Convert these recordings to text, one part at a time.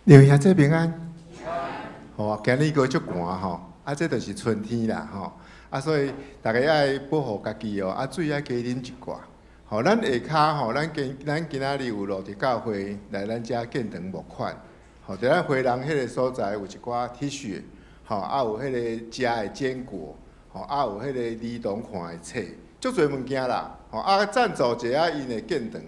两位兄姊平安。吼，啊，今日閣足寒吼，啊，這就是春天啦吼，啊，所以逐家愛保護家己哦，啊，水愛加啉一寡。吼，咱下跤吼，咱今仔日有落佇教會來咱遮建堂募款。吼，佇咱回廊彼个所在有一寡 T 恤，吼，啊有彼個食的堅果，吼，啊有彼個兒童看的冊，足濟物件啦。吼，啊贊助一下𪜶的建堂。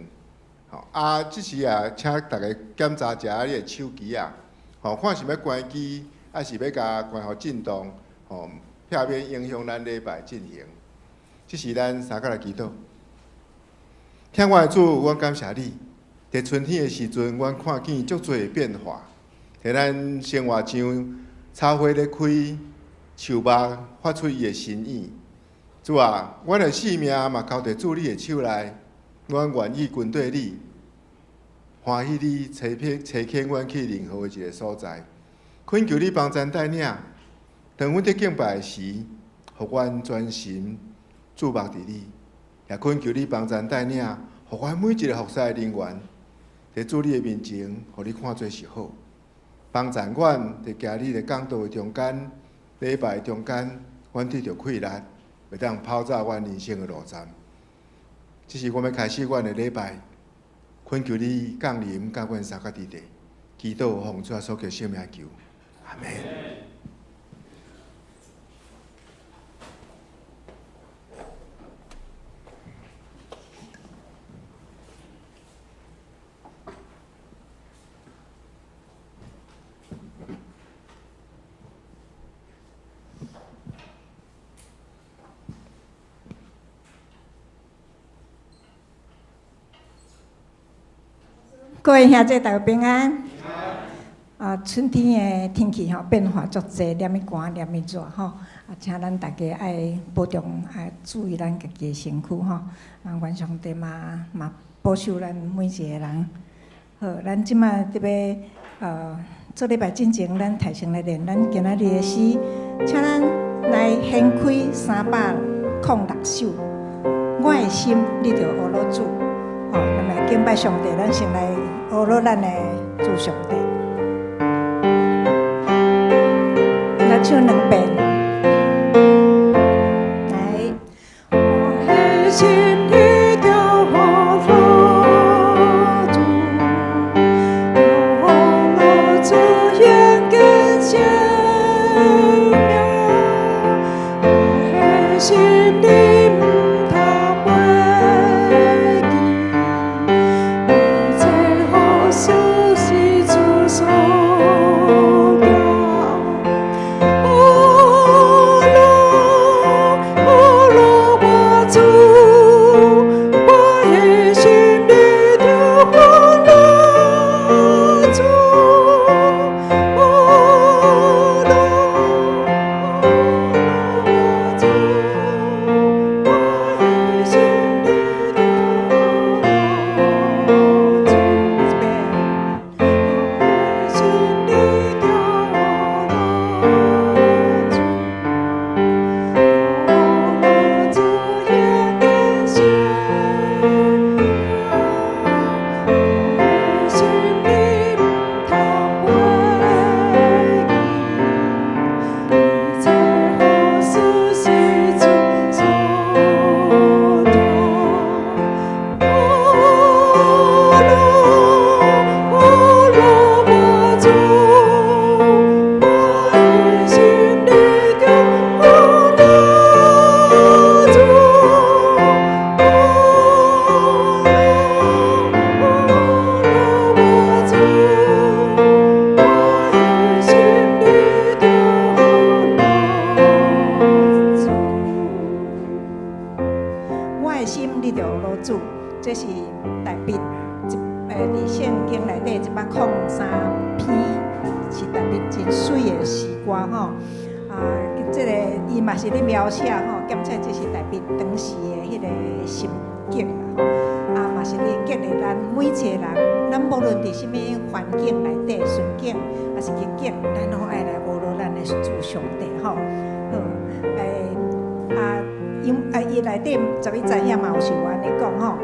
吼，啊，這時啊，請逐家檢查一下你的手機啊，吼，看是欲關機，抑是欲共關予震動，吼，避免影響咱禮拜進行。這時咱三個來祈禱。疼我的主，阮感謝你。佇春天的時陣，阮看見足濟的變化。佇咱生活上，草花咧開，樹木發出伊的新意。主啊，阮的性命嘛交佇主你的手內，阮願意跟綴你，歡喜你差遣差遣阮去任何的一个所在。懇求你幫贊帶領，當阮佇敬拜時，予阮專心注目佇你。也懇求你幫贊帶領，予阮每一个服侍的人員，佇主你的面前，予你看做是好。幫贊阮佇今日的講道的中間、禮拜的中間，阮得著氣力，會當跑走阮人生的路站。這是阮欲開始阮的禮拜，懇求你降臨，佮阮相佮佇地，祈禱奉主耶穌基督聖名求，阿們。各位兄弟，大家平安。啊，春天的天氣吼變化足濟，連物寒，連物熱吼。啊，請咱大家愛保重，愛注意咱家己的身軀吼。啊，願上帝嘛嘛保守咱每一個人。好，咱這擺特別做禮拜進前，咱頭先來練咱今仔日的詩，請咱來掀開306首。我的心，你著呵咾主。吼，咱來敬拜上帝，咱先來呵咾咱的主上帝。來唱兩遍。來。我的心你著呵咾主，著呵咾主顯見生命。我的心你毋通袂記，一切好事是主所行。呵咾呵咾我主，我的心你著呵咾主，呵咾呵咾我主，我的心你著呵咾主。我的心你著呵咾主，呵咾主顯見生命。我的心你毋通袂記，一切好事是主所疼。呵咾呵咾我主，我的心你著呵咾主，呵咾呵咾我主，我的心你著呵咾主。我的心，你著呵咾主，這是大衛一佇聖經內底103篇，是大衛真媠的詩歌吼。啊，這个伊嘛是咧描寫吼，檢測這是大衛當時的彼个心境啦吼。啊，嘛是咧激勵咱每一个人，咱無論佇啥物環境內底順境，抑是逆境，咱攏愛來呵咾咱的主上帝吼。好，啊，因啊，伊內底11節遐嘛有是有按呢講吼，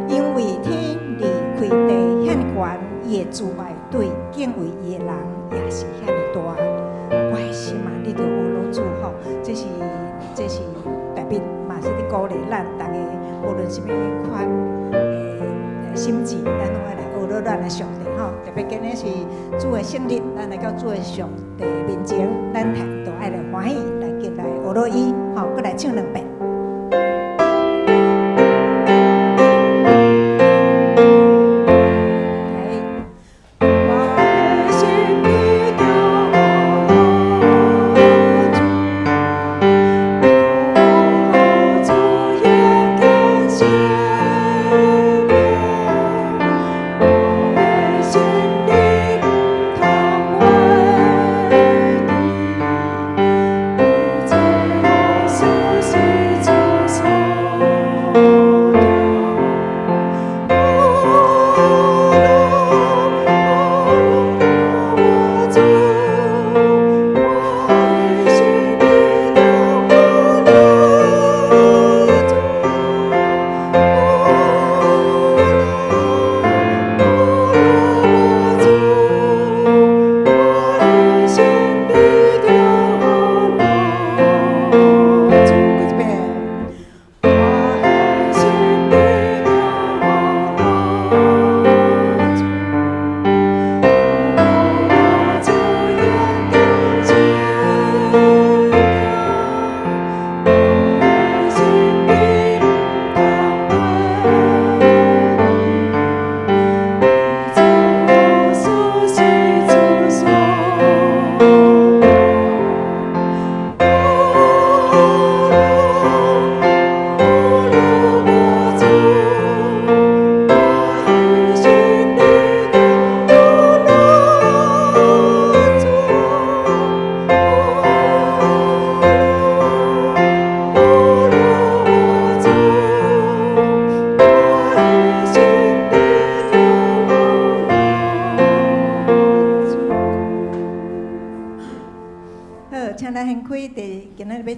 因為天離開地遐爾懸，伊的慈愛對敬畏伊的人也是遐爾大。我的心啊，你著學樂主吼，這是特別嘛是咧鼓勵咱逐家，無論啥物款的心志，咱攏愛來學樂咱的上帝吼。特別今日是主的聖日，咱來到主的上帝面前，咱都愛來歡喜，來進來學樂伊吼，閣來唱兩遍。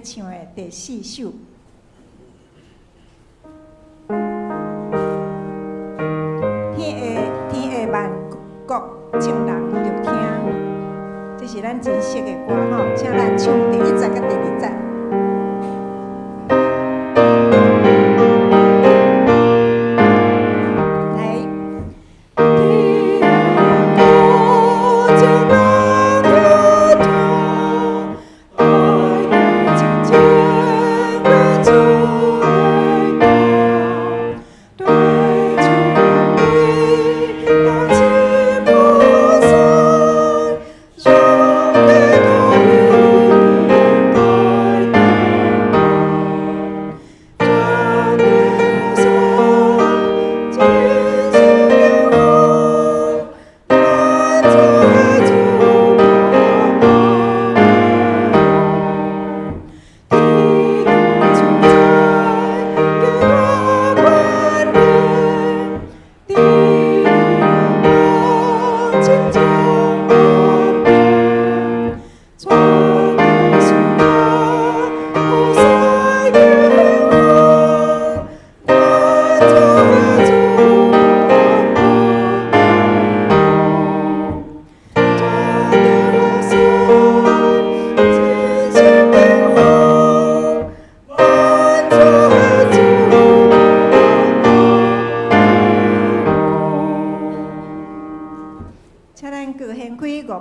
唱的第四首。天下萬國眾人著聽，這是咱真熟的歌吼，請咱唱第一節佮第二節。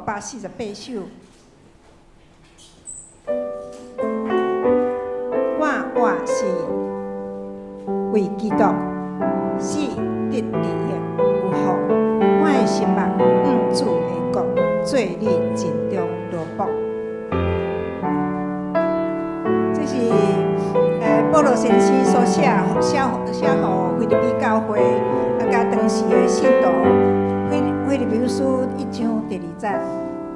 548首，我活是為基督，死得利益有福。我的心目向主的國，做你盡忠奴僕。這是保羅先生所寫寫予腓立比教會，啊，佮當時的信徒。腓立比書一章第二節，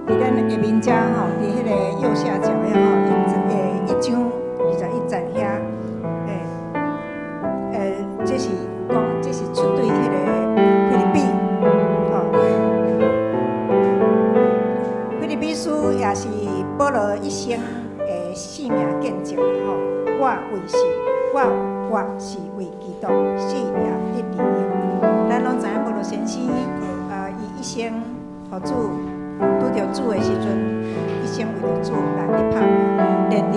佇咱下面遮吼，佇彼个右下角遐吼，一章21節遐，這是講，這是出對彼个腓立比，吼。腓立比書也是保羅一生的生命見證吼。我活是為基督，死也得利益。咱攏知影保羅先生，伊一生予主拄著主的時陣，一生為著主來咧拍拚，連佇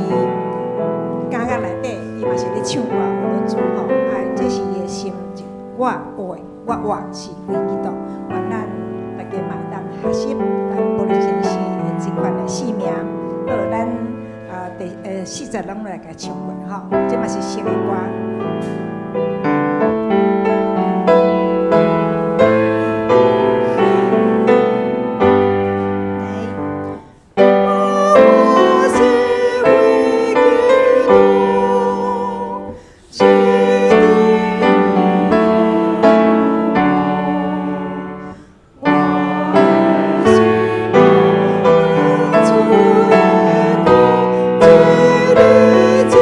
監獄內底，伊嘛是咧唱歌學主吼，啊，這是伊的心情。我活，我活是為基督，願咱大家嘛會當學習咱保祿先生的這款的生命。好，咱啊第四節攏來共唱過吼，這嘛是新的歌。我是為基督，基督，我心主的歌，這裡真中無論地位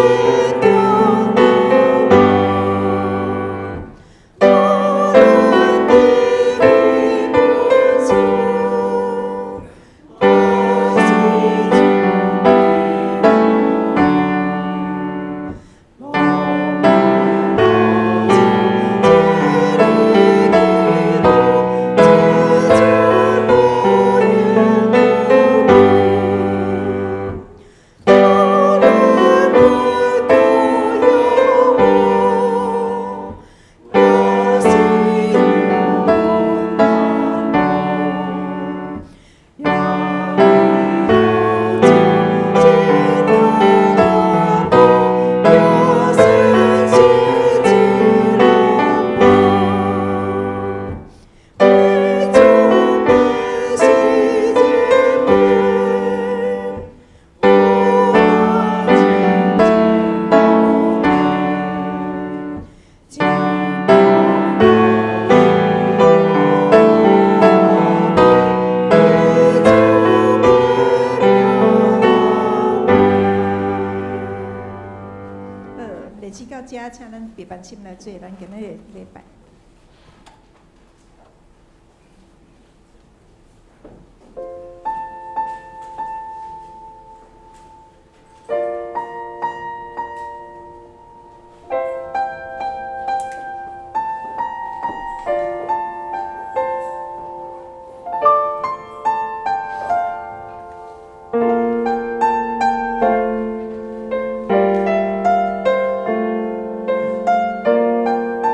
不足，我是主的我好，歷史到遮，請咱別班心來做咱今日的禮拜。我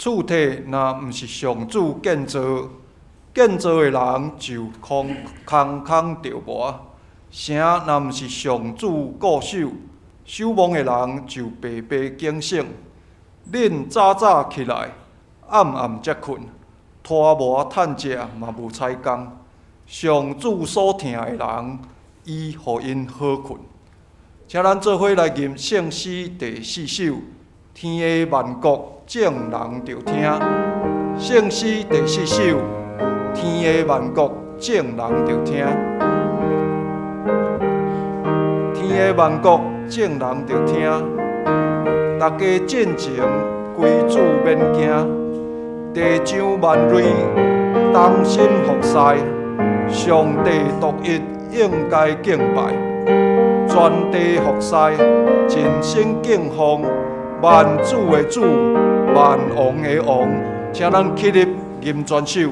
厝体若毋是上主建造，建造的人就空空空著磨；城若毋是上主固守，守望的人就白白警醒。恁早早起來，暗暗才睏，拖磨趁食嘛無彩工。上主所疼的人，伊予𪜶好睏。請咱做伙來吟聖詩第四首，天下萬國眾人著聽。聖詩第四首，天下萬國眾人著聽。天下萬國眾人著聽，大家進前歸主免驚，地上萬類同心服侍，上帝獨一應該敬拜，全地服侍，盡心敬奉萬主的主，萬王的王，請咱起立吟全首。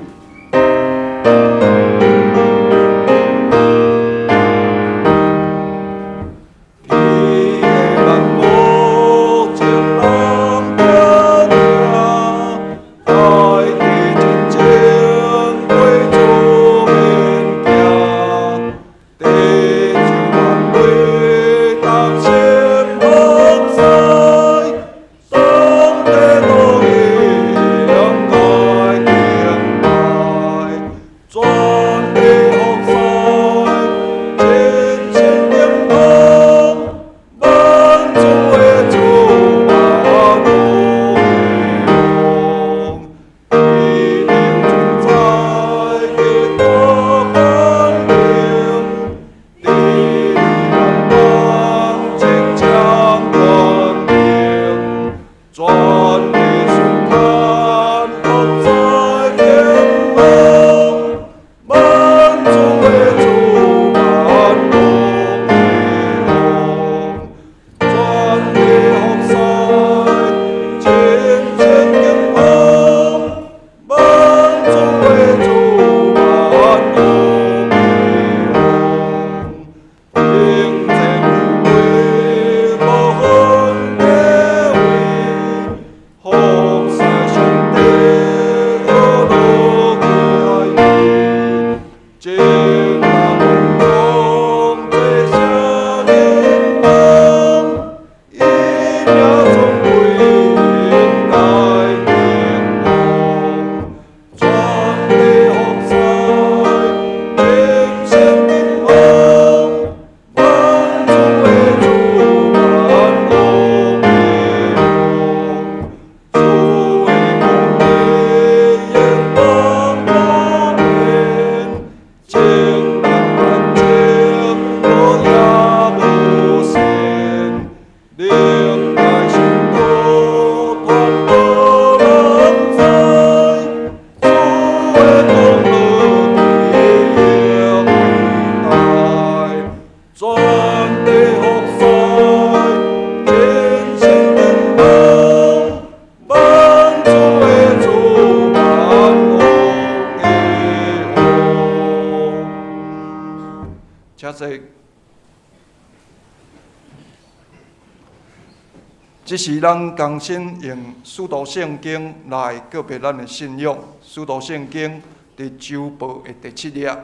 這是咱同心用使徒聖經來告別咱的信仰。使徒聖經佇周報的第七頁，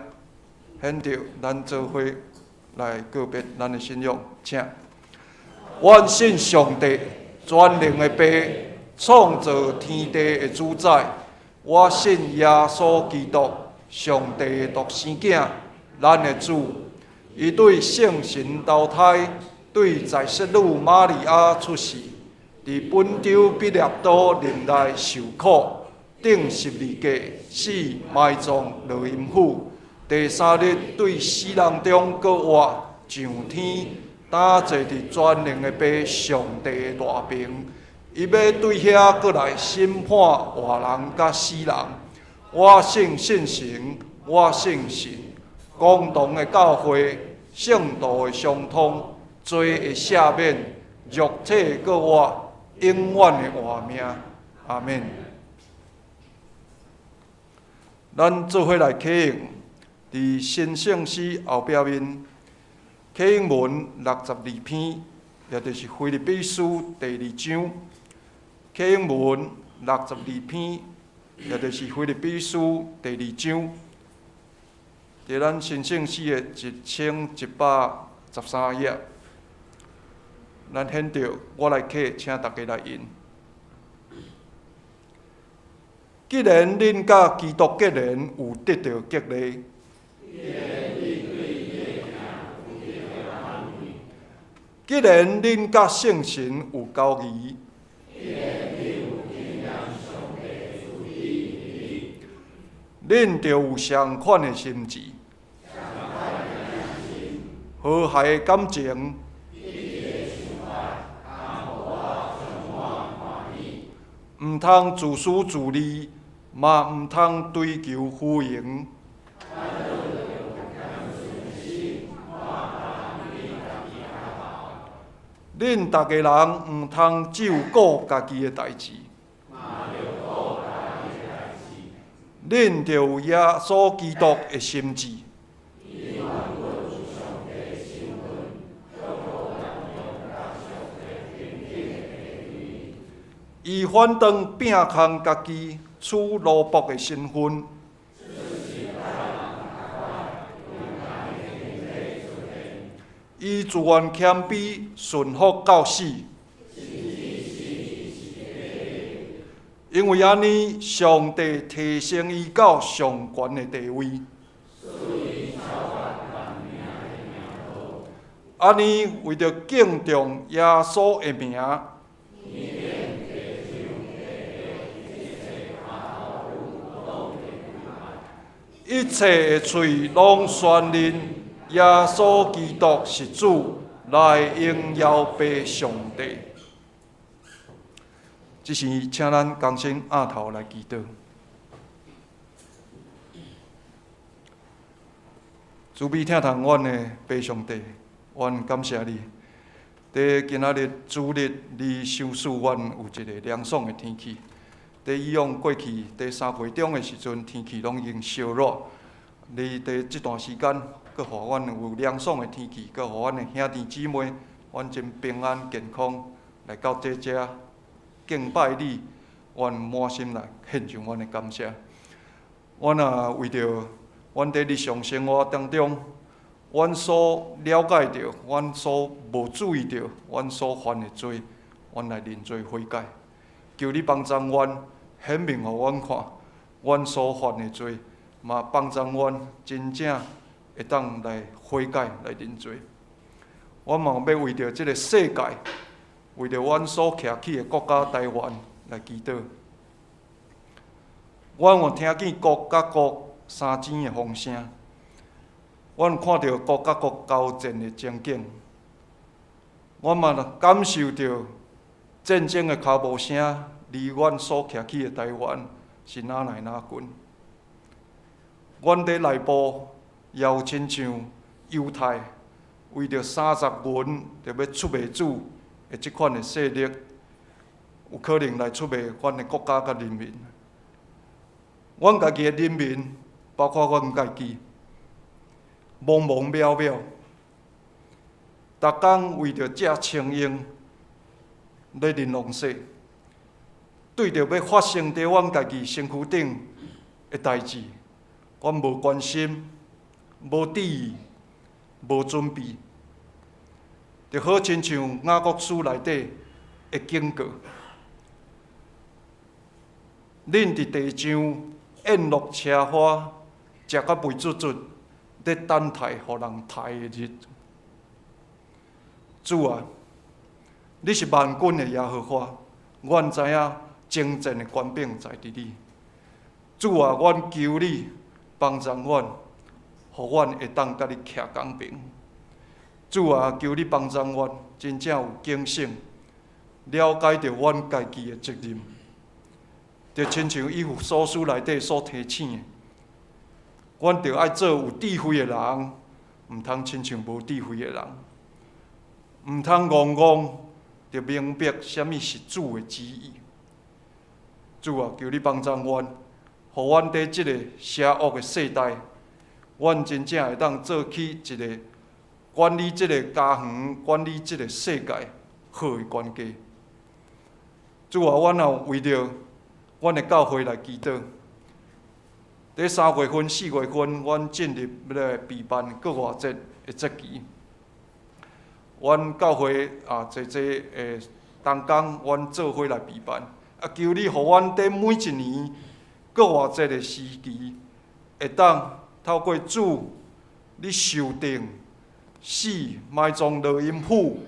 現著咱做伙來告別咱的信仰，請。我信上帝全能的父，創造天地的主宰。我信耶穌基督，上帝的獨生囝，咱的主。伊對聖神投胎，對在聖女瑪利亞出世，佇本丟彼拉多任內受苦，釘十字架，死埋葬落陰府。第三日對死人中閣活，上天，擔坐佇全能的父上帝的大爿。伊欲對遐閣來審判活人佮死人。我信聖神，我信神，共同的教會，聖徒的相通，罪的赦免，肉體閣活，永遠的活命。阿們。咱做伙來啟用，佇新聖詩後壁面，啟用文62篇，也就是腓立比書第二章，啟用文62篇，也就是腓立比書第二章，佇咱新聖詩的1113頁。咱現著我來課，請大家來應。既然恁佮基督結連，有得著激勵；既然恁佮聖神有交誼，恁就有相款的心志，和諧的感情，毋通自私自利，嘛毋通追求虛榮。恁逐个人毋通只有顧家己的代誌，恁著有耶穌基督的心志。伊反轉摒空家己，取奴僕的身份，伊自願謙卑，順服到死。因為按呢，上帝提升伊到上懸的地位。按呢，為著敬重耶穌的名，一切的喙攏宣認耶穌基督是主，來榮耀父上帝。這時，請咱同心徛頭來祈禱。慈悲疼痛阮的父上帝，阮感謝你。佇今仔日主日，你賞賜阮有一个涼爽的天氣。佇以往過去，佇3月中的時陣，天氣攏已經燒熱。你佇這段時間，閣予阮有涼爽的天氣，閣予阮的兄弟姊妹，阮真平安健康來到這遮敬拜你，阮滿心來獻上阮的感謝。阮也為著阮佇日常生活當中，阮所了解著，阮所無注意著，阮所犯的罪，阮來認罪悔改，求你幫助阮顯明予阮看，阮所犯的罪，嘛幫助阮真正會當來悔改來認罪。阮嘛欲為著這个世界，為著阮所徛起的國家台灣來祈禱。阮有聽見國佮國相爭的風聲，阮看著國佮國交戰的情景，阮嘛感受著戰爭的跤步聲，離阮所徛起的台灣是若來若近。阮佇內部也有親像猶太為著30銀就欲出賣主的這款的勢力，有可能來出賣阮的國家佮人民。阮家己的人民，包括阮家己，茫茫渺渺，逐工為著食清閒咧玲瓏說，對著欲發生佇阮家己身軀頂的代誌，阮無關心，無注意，無準備，就好親像雅各書內底的警告：恁佇地上宴樂奢華，食甲肥嘟嘟，咧等待予人刣的日。主啊，你是萬軍的耶和華，阮知影征戰的權柄在佇你。主啊，阮求你幫助阮，予阮會當佮你徛仝爿。主啊，求你幫助阮，真正有警醒，了解著阮家己的責任。就親像以弗所書內底所提醒的，阮著愛做有智慧的人，毋通親像無智慧的人，毋通戇戇就明白啥物是主的旨意。主啊，求你幫助阮，予阮佇這个邪惡的世代，阮真正會當做起一个管理這个家園、管理這个世界好的管家。主啊，阮也為著阮的教會來祈禱。佇3月份、4月份，阮進入欲來備辦復活節的節期。阮教會啊，濟濟的同工，阮做伙來備辦。啊，求你予阮佇每一年復活節的時期，會當透過主你受釘、死、埋葬落陰府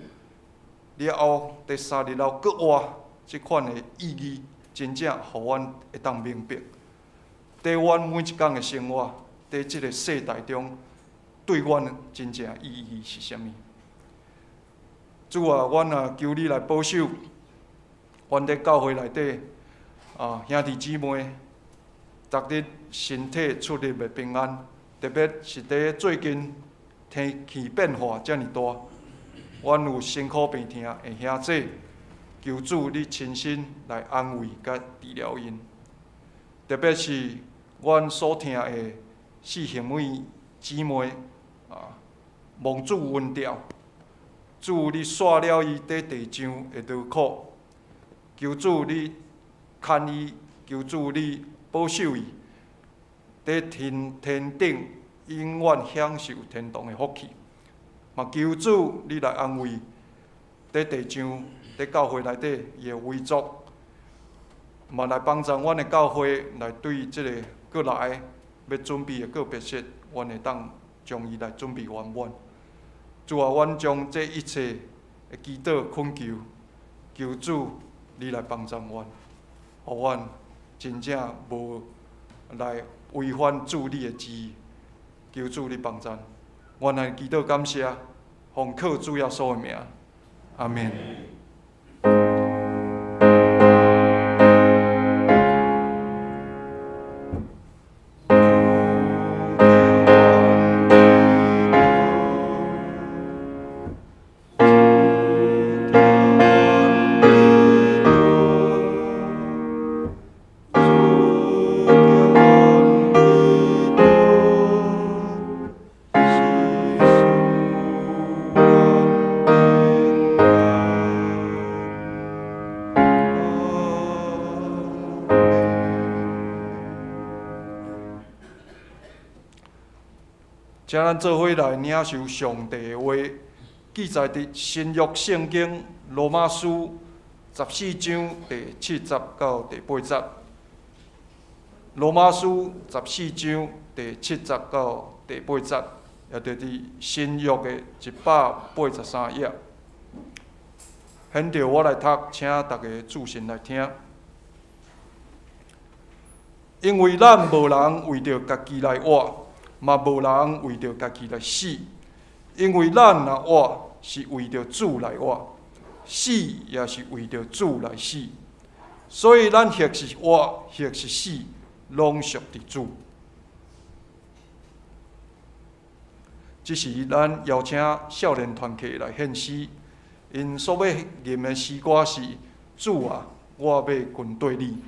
了後，第三日後復活，這款的意義，真正予阮會當明白。佇阮每一工的生活，佇這個世代中，對阮真正意義是啥物？主啊，阮啊求你來保守，阮佇教會內底啊兄弟姊妹，逐日身體出入的平安，特別是佇最近天氣變化遮爾大，阮有身苦病疼的兄弟，求主你親身來安慰佮治療𪜶。特別是阮所疼的四兄妹姊妹啊，蒙主恩召，主你煞了伊佇地上的勞苦，求主你牽伊，求主你保守伊，佇天天頂永遠享受天堂的福氣。嘛求主你來安慰佇地上、佇教會內底伊的遺族，嘛來幫助阮的教會來對這個過來欲準備的告別式，阮會當將伊來準備圓滿。主啊，阮將這一切的祈禱懇求，求主你來幫助阮，予阮真正無來違反主你的旨意。求主你幫助，阮來祈禱感謝，奉靠主耶穌的名，阿們。請咱做伙來領受上帝的話，記載佇新約聖經羅馬書14章第7節到第8節。羅馬書十四章第七節到第八節，也就佇新約的183頁。現在我來讀，請大家注神來聽。因為咱無人為著家己來活，嘛無人為著家己來死。因為咱若活，是為著主來活；死也是為著主來死。所以咱或是活，或是死，攏屬佇主。這時，咱邀請少年團契來獻詩，𪜶所欲吟的詩歌是：主啊，我欲跟綴你。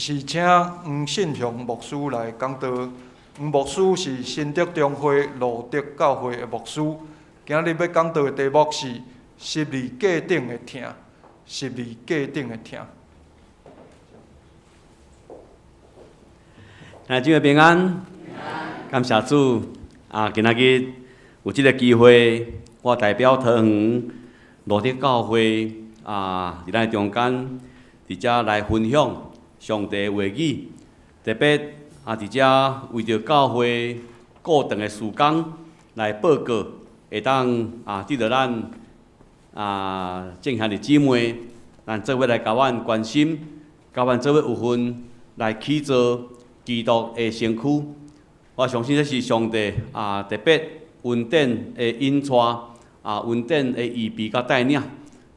是請黃信雄牧師來講道。黃牧師是新竹中會路德教會的牧師。今日欲講道的題目是十字架頂的疼，十字架頂的疼。兄弟姊妹平安，感謝主啊！今仔日有這个機會，我代表桃園路德教會啊，佇咱中間佇遮來分享上帝的話語，特別啊，佇遮為著教會顧堂的事工來報告，會當啊，得著咱啊眾兄弟姊妹，咱做伙來共阮關心，共阮做伙有份來起造基督的身軀。我相信這是上帝啊特別恩典的引帶啊，恩典的預備佮帶領。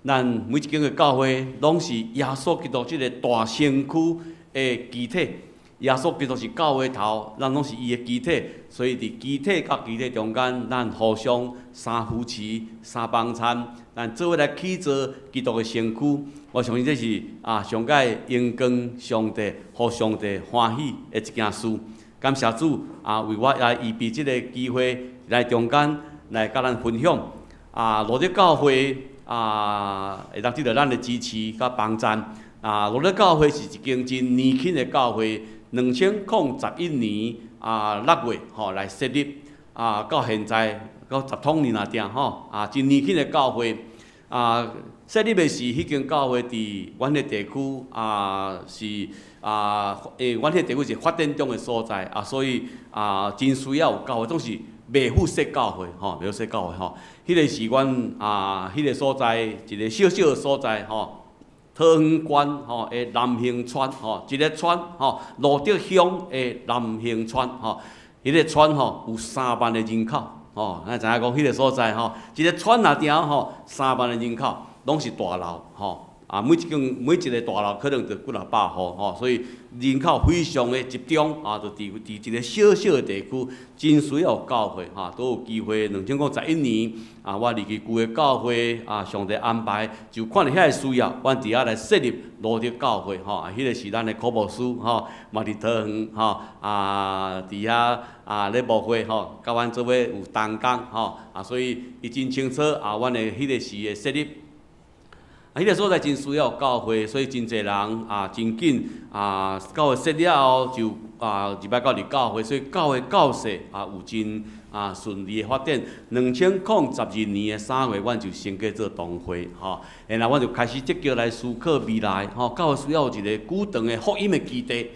咱每一間的教會攏是耶穌基督這个大身軀的肢體。耶穌基督是教會頭，咱攏是伊的肢體，所以佇肢體佮肢體中間，咱互相相扶持、相幫襯，咱做伙來起造基督的身軀。我相信這是啊上蓋榮光上帝，予上帝歡喜的一件事。感謝主啊，為我來預備這个機會來中間來佮咱分享啊，路德教會啊，會當得著咱的支持佮幫贊啊。路德教會是一間真年輕的教會，2011年啊6月吼來設立啊，到現在到十通年啊定吼啊，真年輕的教會啊。設立的時，彼間教會佇阮彼地區啊是啊，阮彼地區是發展中的所在啊，所以啊真需要有教會，總是袂赴設教會吼，袂赴設教會吼。彼个是阮啊，彼个所在一个小小的所在吼，桃園縣吼的南興村吼，一个村吼，路德鄉的南興村吼，彼个村吼有3萬的人口吼，咱知影講彼个所在吼，一個村若定吼3萬的人口。攏是大樓吼，啊，每一間每一个大樓可能就幾若百戶吼，所以人口非常的集中啊，就佇佇一个小小的地區，真需要教會吼，都有機會。2011年啊，我離去舊的教會啊，上帝安排就看著遐个需要，阮佇遐來設立路德教會吼，啊，彼个是咱的柯牧師吼，嘛佇桃園吼啊，佇遐啊咧牧會吼，佮阮做伙有同工吼，啊，所以伊真清楚啊，阮的彼个時的設立。啊，彼个所在真需要教會，所以真濟人啊，真緊啊，教會設立了後就啊入來到佇教會，所以教會教勢啊有真啊順利的發展。2012年的3月，阮就升格做堂會吼，然後阮就開始積極來思考未來吼，教會需要有一个久長的福音的基地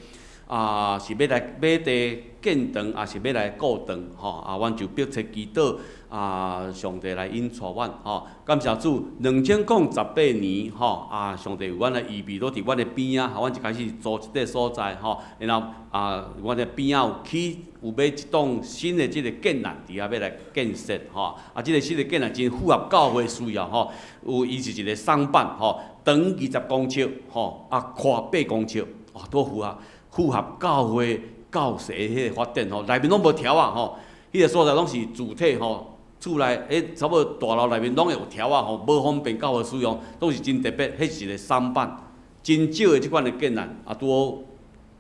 啊，是欲來買地建堂，抑是欲來顧堂吼啊，阮就迫切祈禱啊，上帝來引帶阮吼，感謝主，2018年吼啊，上帝為阮來預備，佇阮的邊仔，阮就開始租一塊所在吼，然後啊，阮的邊仔有起有買一棟新的這个建案，佇遐欲來建設吼，啊，這个新的建案真符合教會需要吼，有伊是一个聳板吼，長20公尺吼，啊，寬8公尺，哇，都符合教會教勢彼個發展吼，內面攏無柱仔吼，彼个所在攏是主體吼。厝內，彼差不多大樓內面攏會有柱仔吼，無方便教會使用，攏是真特別。彼是一個聳板，真少的這款的建案，啊，拄好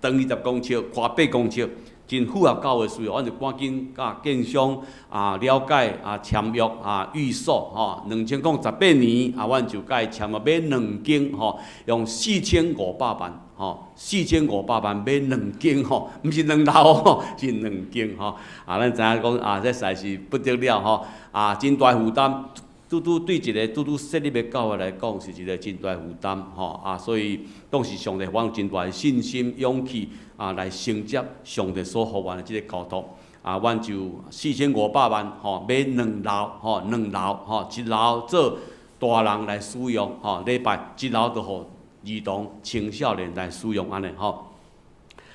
長20公尺，寬8公尺，真符合教會需要。阮就趕緊佮建商啊了解啊簽約啊預售吼，2018年啊，阮就佮伊簽約買兩間吼，用4500萬吼，4500萬買兩間吼，毋是兩樓吼，是兩間吼。啊，咱知影講啊，這實在是不得了吼，啊，真大負擔，拄拄對一个拄拄設立的教會來講，是一个真大負擔吼。啊，所以當時上帝予阮有真大的信心、勇氣啊，來承接上帝所予阮的這个交託。啊，阮就4500萬吼，買兩樓吼，兩樓吼，一樓做大人來使用吼，禮拜一樓就予兒童、青少年來使用按呢吼。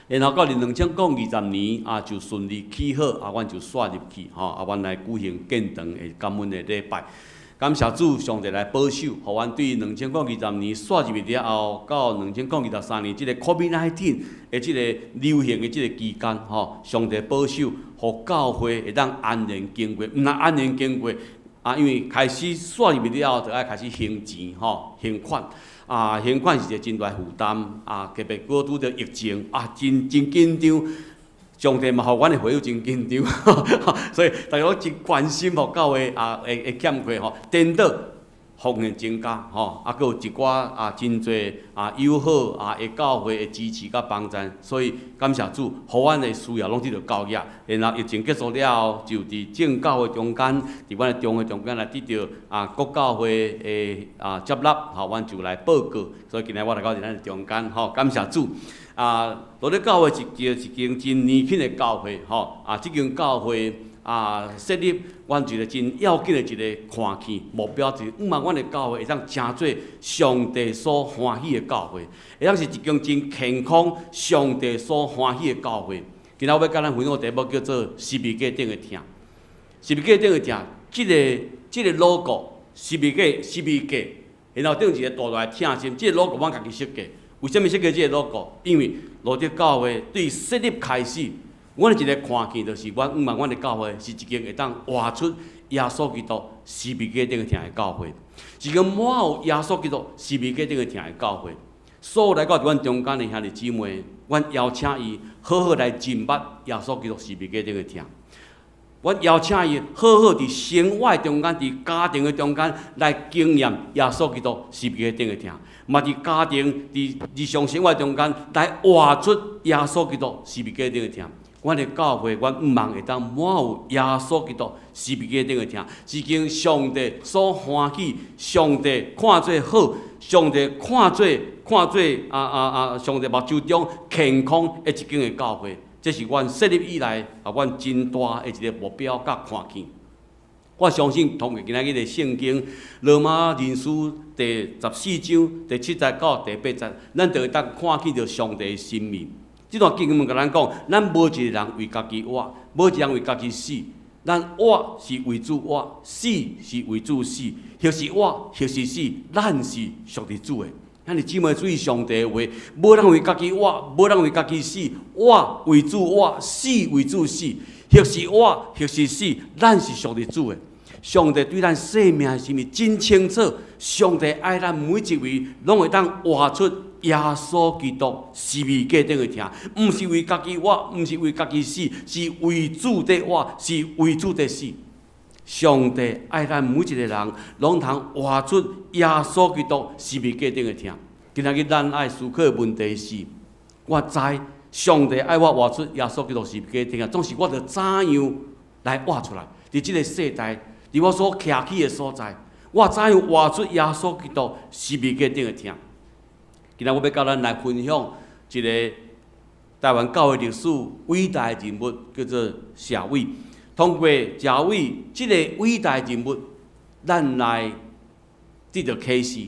然後到佇2020年啊，就順利起好啊，阮就煞入去吼啊，阮來舉行建堂的感恩的禮拜。感謝主，上帝來保守，予阮對2020年煞入去了後，到2023年這个 COVID-19 的這个流行的這个期間吼，上帝保守，予教會會當安然經過，毋但安然經過，啊，因為開始煞入去了後，就愛開始還錢吼，還款。啊，還款是一個真大負擔。啊，特別閣拄著疫情，啊，真真緊張。上帝嘛，予阮的會友真緊張，所以大家攏真關心吼，教會啊會欠缺吼，顛倒奉獻增加吼，啊，閣有一寡啊真濟啊友好啊的教會的支持佮幫贊，所以感謝主，予阮的需要攏得著交額。然後疫情結束了後，就佇正教會中間，佇阮的中會中間來得著啊各教會的啊接納，吼，阮就來報告。所以今日我來到佇咱的中間，吼，感謝主。啊，路德教會是一間真年輕的教會，吼，啊，這間教會啊設立，阮一個真要緊的一個看見目標，就是向望阮的教會會當成做上帝所歡喜的教會，會當是一間真健康、上帝所歡喜的教會。今仔我欲佮咱分享的題目叫做十字架頂的疼。十字架頂的疼，這個 logo 十字架，十字架，然後頂一個大大的疼心，這個 logo 阮家己設計。為啥物設計這個 logo？因為路德教會對設立開始，阮的一個看見就是，阮向望阮的教會是一間會當活出耶穌基督十字架頂的疼的教會，一個滿有耶穌基督十字架頂的疼的教會。所有來到佇阮中間的兄弟姊妹，阮邀請伊好好來認捌耶穌基督十字架頂的疼。阮邀請伊好好佇生活中間、佇家庭的中間來經驗耶穌基督十字架頂的疼，嘛佇家庭、佇日常生活中間來活出耶穌基督十字架頂的疼。阮的教會，阮向望會當滿有耶穌基督十字架頂的疼，是間上帝所歡喜、上帝看做好、上帝看做上帝目睭中健康的一間的教會。這是阮設立以來啊，阮真大的一個目標佮看見。我相信通過今仔日的聖經《羅馬人書》第14章第7節到第8節，咱就會當看見著上帝的心意。這段經文共咱講，咱無一個人為家己活，無一個人為家己死。咱活是為主活，死是為主死。或是活，或是死，咱是屬佇主的。兄弟姊妹注意上帝的話，無人為家己活，無人為家己死，活為主活，死為主死，或是活，或是死，咱是屬佇主的。上帝對咱生命的心意真清楚，上帝愛咱每一位，攏會當活出耶穌基督十字架頂的疼，毋是為家己活，毋是為家己死，是為主佇活，是為主佇死。上帝愛咱每一個人，攏通活出耶穌基督十字架頂的疼。今仔日咱愛思考的問題是：我知上帝愛我活出耶穌基督十字架頂，總是我著怎樣來活出來？佇這個世代，佇我所徛起的所在，我怎樣活出耶穌基督十字架頂的疼？今仔我欲佮咱來分享一個台灣教會歷史偉大的人物，叫做謝偉。通過謝偉這個偉大人物，咱來得著啟示。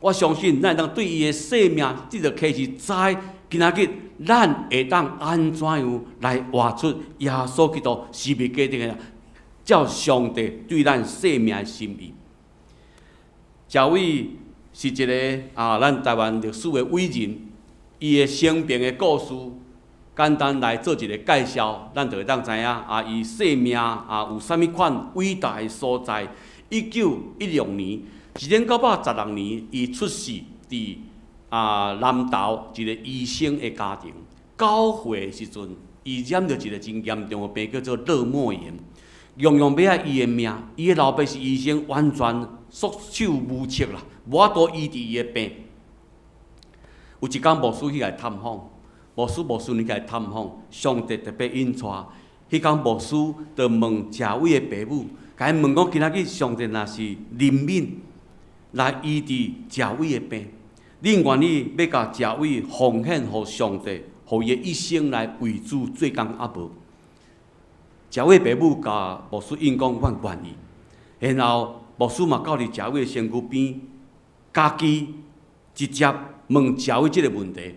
我相信咱會當對伊的生命得著啟示，知今仔日咱會當按怎樣來活出耶穌基督十字架頂的，照上帝對咱生命的心意。謝偉是一個啊，咱台灣歷史的偉人，伊的生平的故事，簡單來做一個介紹，咱就會當知影啊，伊生命啊有啥物款偉大的所在。1916年，1916年，伊出世佇啊南投一個醫生的家庭。9歲時陣，伊染著一個真嚴重的病，叫做腦膜炎，樣樣欲愛伊的命。伊的老爸是醫生，完全束手無策啦，無法度醫治伊的病。有一工牧師去共探訪。牧師牧師娘去探訪，上帝特別引帶。彼工牧師就問謝偉的爸母，共伊問講：今仔日上帝若是憐憫來醫治謝偉的病，恁願意欲共謝偉奉獻予上帝，予伊的一生來為主做工抑無？謝偉爸母共牧師應講：阮願意。然後牧師嘛到佇謝偉的身軀邊，家己直接問謝偉這個問題。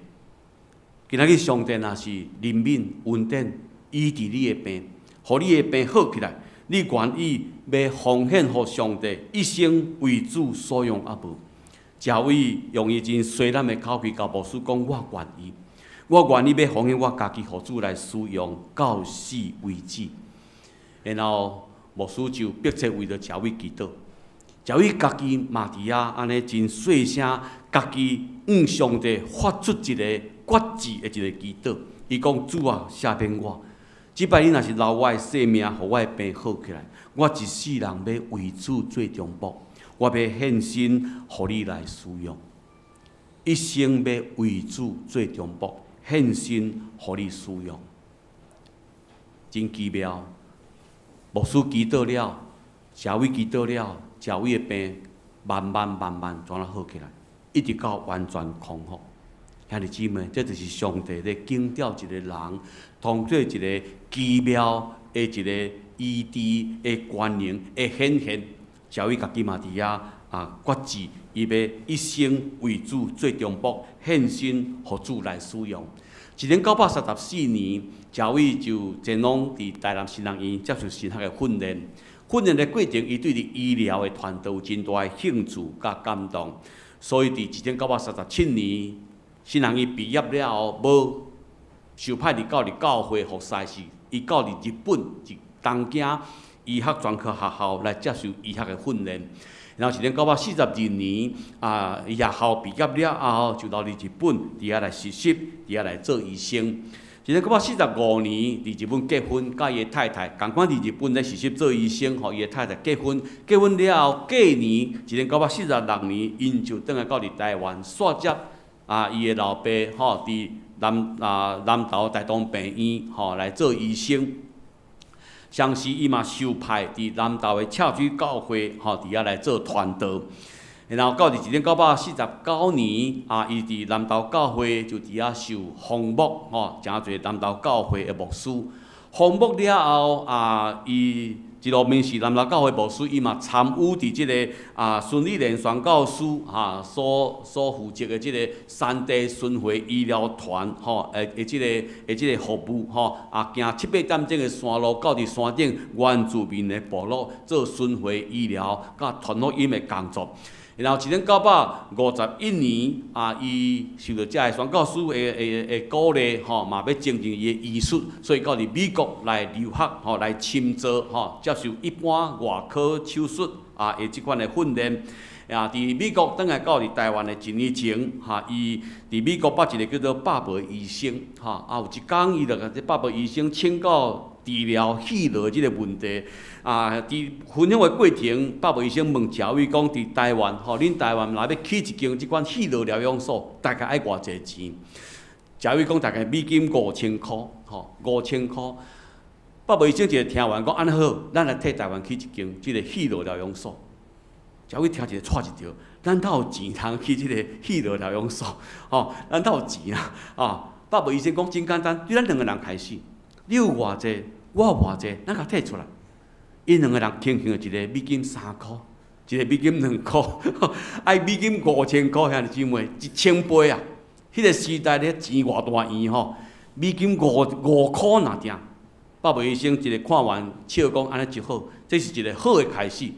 今仔日上帝若是憐憫恩典醫治你的病，予你的病好起來，你願意欲奉獻予上帝，一生為主所用抑無？謝偉用伊真細膩的口氣，共牧師講：我願意，我願意欲奉獻我家己，予主來使用，到死為止。然後牧師就迫切為著賈偉祈禱。賈偉家己嘛佇遐按呢真細聲，家己向上帝發出一個決志的一個祈禱。伊講：主啊，赦免我，這擺你若是留我的性命，予我的病好起來，我一世人欲為主做中保，我欲獻身予你來使用，一生欲為主做中保，獻身予你使用。真奇妙，牧師祈禱了，賈偉祈禱了，賈偉的病慢慢慢慢轉啊好起來，一直到完全康復。兄弟姊妹，這就是上帝咧揀調一個人，通過一個奇妙的一個醫治的權能的顯現。賈偉家己嘛佇遐啊決志，伊欲一生為主做中保，獻身予主來使用。1934年，賈偉就前往佇台南神學院接受神學的訓練。訓練的過程，伊對佇醫療的傳道有真大的興趣佮感動，所以佇1937年，神學院畢業了後，無受派佇到佇教會服侍，是伊到佇日本佇東京醫學專科學校來接受醫學的訓練。然後1942年啊，醫學校畢業了後，就留佇日本，佇遐來實習，佇遐來做醫生。1945年，佇日本結婚，佮伊的太太，仝款佇日本咧實習做醫生，予伊的太太結婚。結婚了後，隔年，1946年，𪜶就轉來到佇台灣，紲接啊，伊的老爸吼，佇南投大同病院吼來做醫生。同時，伊嘛受派佇南投的赤水教會吼，佇遐來做傳道。然後到佇1949年，啊，伊佇南投教會就佇遐受封牧，吼，成做南投教會的牧師。封牧了後，啊，伊一路面是南投教會牧師，伊嘛參與佇這个啊孫理蓮宣教師哈所負責的這个山地巡迴醫療團吼，的這个服務吼，啊，行七八點鐘的山路到佇山頂原住民的部落做巡迴醫療佮傳福音的工作。然後1951年，啊，伊受著遮个宣教師的鼓勵，吼，嘛欲精進伊的醫術，所以到佇美國來留學，吼，來深造，吼，接受一般外科手術啊的這款的訓練。啊，佇美國轉來到佇台灣的一年前，哈，伊佇美國捌一个叫做巴伯醫生，哈，啊，有一工伊就共這巴伯醫生請教治療氣瘻這个問題。啊，佇分享的過程，巴伯醫生問賈偉講，佇台灣，吼，恁台灣若欲起一間這款氣瘻療養所，大概愛偌濟錢？賈偉講大概美金五千箍，吼，五千箍。巴伯醫生一个聽完講，按呢好，咱來替台灣起一間這个氣瘻療養所。賈偉聽一个掣一著，咱佗有錢通起這个氣瘻療養所？吼，咱佗有錢啊？啊，巴伯醫生講真簡單，對咱兩个人開始，你有偌濟，我有偌濟，咱共提出來。𪜶兩个人輕輕的一个美金3箍，一个美金2箍，愛美金五千箍，兄弟姊妹，1000倍啊！彼个時代咧錢偌大圓吼，美金五箍爾定。巴伯醫生一个看完笑講按呢就好，這是一个好的開始。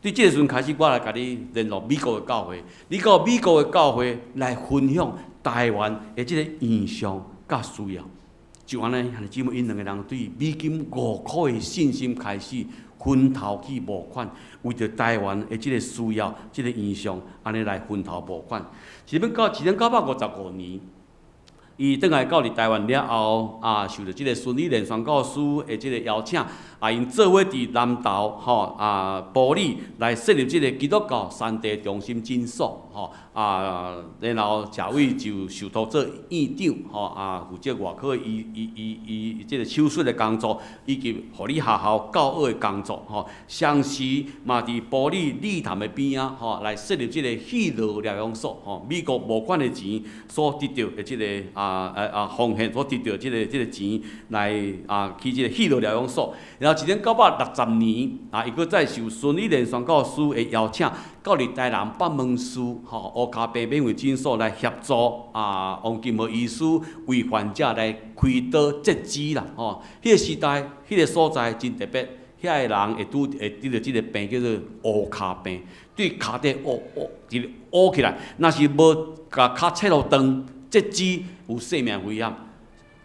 對這个時陣開始，我來共你聯絡美國的教會，你到美國的教會來分享台灣的這个異象佮需要。就按呢，兄弟姊妹，𪜶兩个人對美金五箍的信心開始分頭去募款，為著台灣的這个需要、這个異象，按呢來分頭募款。1955年，伊轉來到佇台灣了後，啊，受著這个孫理蓮宣教師的這个邀請，啊，𪜶做伙佇南投吼啊埔里來設立這个基督教山地中心診所，吼啊，然後賈偉就受託做院長，吼啊，負責外科醫醫醫醫這个手術的工作，以及護理學校教學的工作，吼，同時嘛佇埔里利潭的邊仔，吼來設立這个氣瘻療養所，吼，美國募款的錢所得著的這个奉獻所得著這个錢來啊起這个氣瘻療養所，然後1960年啊，伊閣再受孫理蓮宣教師的邀請，到佇台南北門市吼烏跤病免費診所來協助啊王金和醫師為患者來開刀截肢啦吼。彼个時代，彼个所在真特別，遐个人會拄會得著這个病叫做烏跤病，對跤底烏烏一个烏起來，若是無共跤切予斷截肢，有生命危險。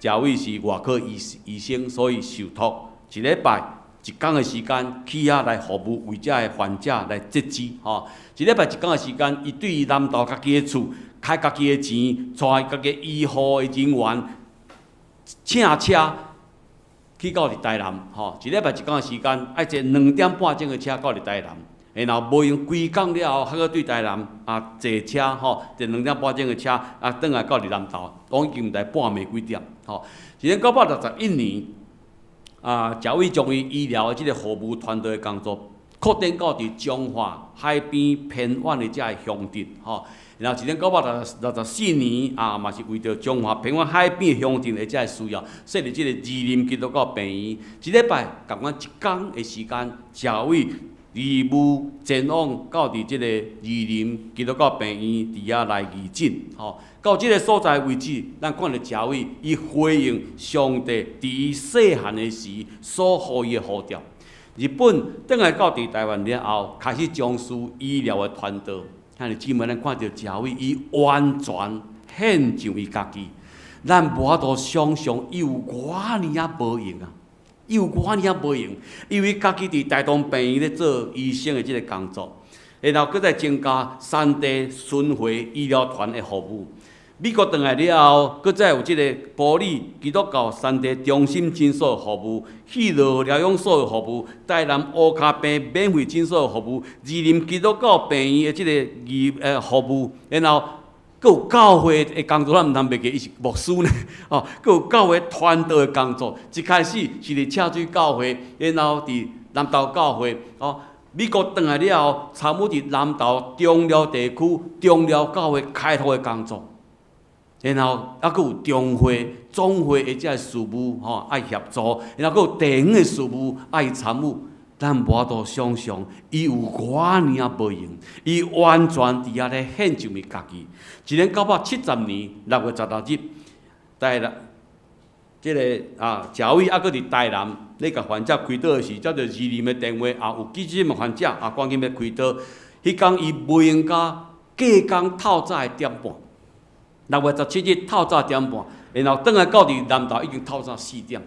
賈偉是外科醫生，所以受託一禮拜一工的時間去遐來服務，為遮的患者來截肢吼。一禮拜一工的時間，伊對南投家己的厝，開家己的錢，帶家己醫護的人員，請車去到佇台南吼。一禮拜一工的時間，愛坐2點半鐘的車到佇台南，然後無閒規工了後，還閣對台南啊坐車吼，坐2點半鐘的車啊，轉來到佇南投，攏已經毋知半暝幾點吼。1961年，啊，賈偉將伊醫療的這個服務團隊的工作擴展到佇彰化海邊偏遠的遮个鄉鎮，吼。然後1964年啊，嘛是為著彰化偏遠海邊鄉鎮的遮个需要，設立這個士林基督教病院。一禮拜仝款一工的時間，賈偉義務前往到佇這個士林基督教病院佇遐來義診，吼。到這個所在為止，咱看著賈偉伊回應上帝佇伊細漢的時所予伊的呼召。日本轉來到佇台灣了後，開始從事醫療的傳道。兄弟姊妹，咱看著賈偉伊完全獻上伊家己，咱無法度想象伊有偌爾仔無閒啊！伊有偌爾仔無閒，因為家己佇大同病院咧做醫生的這個工作，然後閣再增加山地巡迴醫療團的服務。美國轉來了後，閣再有這個埔里基督教山地中心診所的服務、喜樂療養所的服務、台南烏跤病免費診所的服務、士林基督教病院的這個義服務，然後閣有教會的工作，咱毋通袂記，伊是牧師呢，哦，閣有教會傳道的工作。一開始是佇赤水教會，然後佇南投教會，哦，美國轉來了後，參與佇南投中寮地區中寮教會開拓的工作。然後猶閣有中會、總會的這个事務吼，愛協助，然後閣有地方的事務愛參與。咱無法度想象，伊有偌爾仔無閒，伊完全佇遐咧獻上伊家己。1970年6月16日，台南這个啊，賈偉猶閣佇台南咧共患者開刀的時，接著士林的電話，也有急診的患者啊，趕緊欲開刀。彼工伊無閒甲隔工透早的點半。6月17日透早點半，然後轉來到佇南投已經透早四點，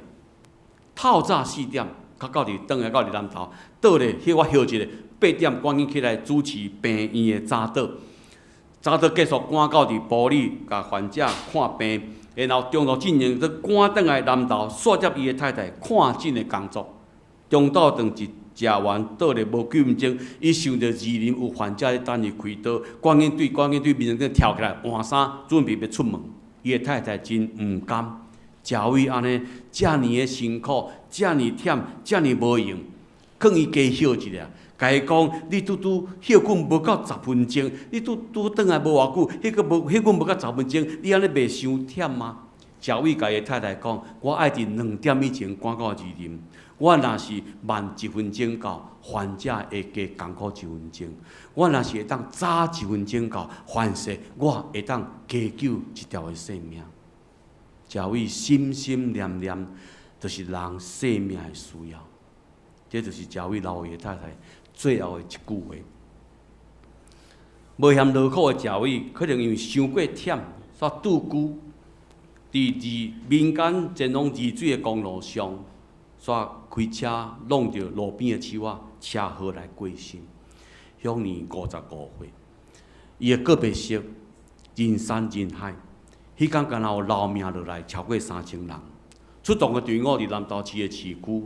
透早四點，才到佇轉來到佇南投，倒咧，彼我歇一下，8點趕緊起來主持病院的早禱，早禱結束趕到佇埔里共患者看病，然後中途進行閣趕轉來南投，煞接伊的太太看診的工作，中晝頓一食完倒咧無幾分鐘，伊想著士林有患者咧等伊開刀，趕緊對眠床頂跳起來換衫，準備欲出門。伊的太太真毋甘，賈偉按呢遮爾的辛苦，遮爾忝，遮爾無閒，勸伊加歇一下，共伊講你拄拄歇睏無夠10分鐘，你拄拄轉來無偌久，彼個無歇睏無夠十分鐘，你按呢袂傷忝嗎？賈偉共伊的太太講，我愛佇2點以前趕到士林。我若是慢一分鐘到，患者會加艱苦一分鐘；我若是會當早一分鐘到，凡勢我會當加救一條的性命。賈偉心心念念，就是人生命的需要。這就是賈偉老爺太太最後的一句話。無嫌勞苦的賈偉，可能因為傷過忝，煞拄久佇二民間前往二水的公路上。煞開車挵著路邊的樹仔，車禍來過身，享年55歲。伊的告別式人山人海，彼工敢若有撈命落來超過3000人。出動的隊伍佇南投市的市區，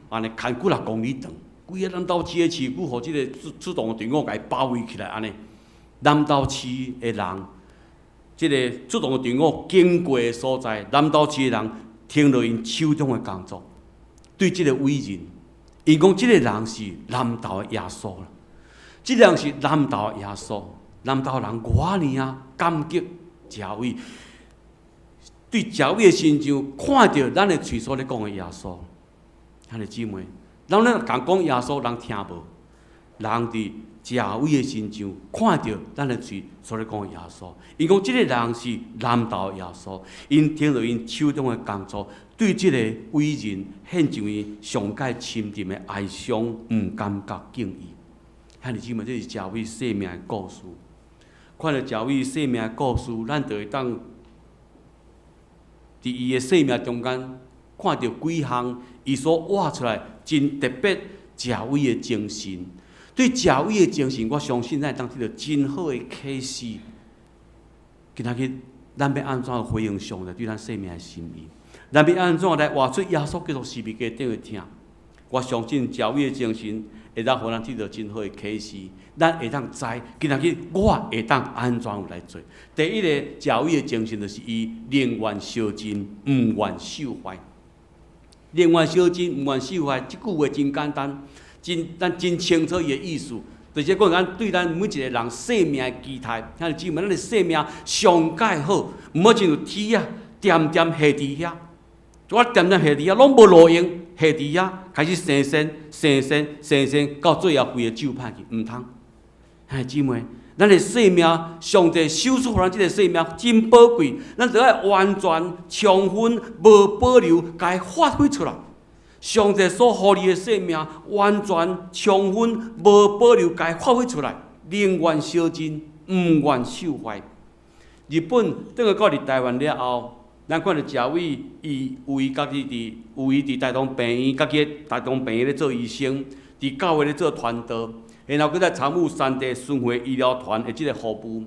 按呢牽幾若公里長，規个南投市的市區，予這个出動的隊伍共伊包圍起來，按呢。南投市的人，這个出動的隊伍經過的所在，南投市的人聽著𪜶手中的工作。對這个偉人，𪜶講這个人是南投的耶穌啦，這个人是南投的耶穌，南投人偌爾仔感激賈偉，對賈偉的身上看著咱的喙所咧講的耶穌，兄弟姊妹，咱咧共講耶穌，人聽無？人佇賈偉的身上看著咱的喙所咧講的耶穌，𪜶講這个人是南投的耶穌，𪜶聽著𪜶手中的工作。對這个偉人獻上伊上蓋深沉的哀傷、毋甘佮敬意。兄弟姊妹，這是賈偉生命的故事。看著賈偉生命的故事，咱就會當佇伊的生命中間看著幾項伊所活出來真特別謝偉的精神。對謝偉的精神，我相信咱會當得著真好的啟示。今仔日咱欲按怎回應上帝對咱生命的心意？咱欲按怎來活出耶穌基督十字架頂的疼？我相信謝偉的精神會當予咱得著真好的啟示，咱會當知今仔日我會當按怎來做。第一個謝偉的精神就是伊寧願燒盡，毋願受壞。寧願燒盡，毋願受壞，這句話真簡單，真咱真清楚伊的意思。就是講咱對咱每一個人生命的期待，兄弟姊妹，咱的生命上蓋好，毋好親像鐵仔，恬恬下佇遐，我恬恬下佇遐，攏無路用，下佇遐開始生鉎、生鉎、生鉎，到最後規个蛀歹去，毋通。兄弟姊妹，咱的生命，上帝賞賜予咱這个生命真寶貴，咱著愛完全、充分、無保留，共伊發揮出來。上帝所予你的生命，完全、充分、無保留，共伊發揮出來，寧願燒盡，毋願受壞。日本轉去到佇台灣了後，咱看著謝偉，伊有伊家己佇，有伊佇大同病院，家己佇大同病院咧做醫生，佇教會咧做傳道，然後閣再參與山地巡迴醫療團的這个服務。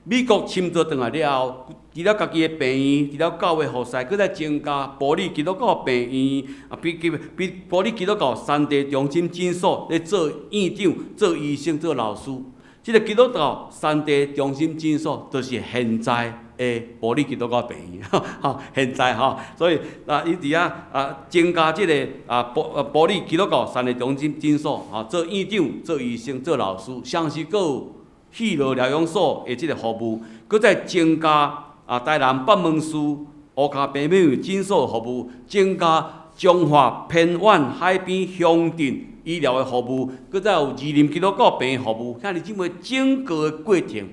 美國深造轉來了後，除了家己的病院，除了教會服侍，閣再增加埔里基督教病院，啊，比比比埔里基督教山地中心診所咧做院長、做醫生、做老師。這个基督教山地中心診所，就是現在的埔里基督教病院，吼，現在吼，所以啊，伊佇遐啊增加這个啊埔啊埔里基督教山地中心診所，吼，做院長、做醫生、做老師，同時閣有戲樂療養所的這个服務，閣再增加啊台南北門市烏跤病院診所服務，增加彰化偏遠海邊鄉鎮醫療的服務，閣再有士林基督教病院服務。兄弟姊妹，整個的過程，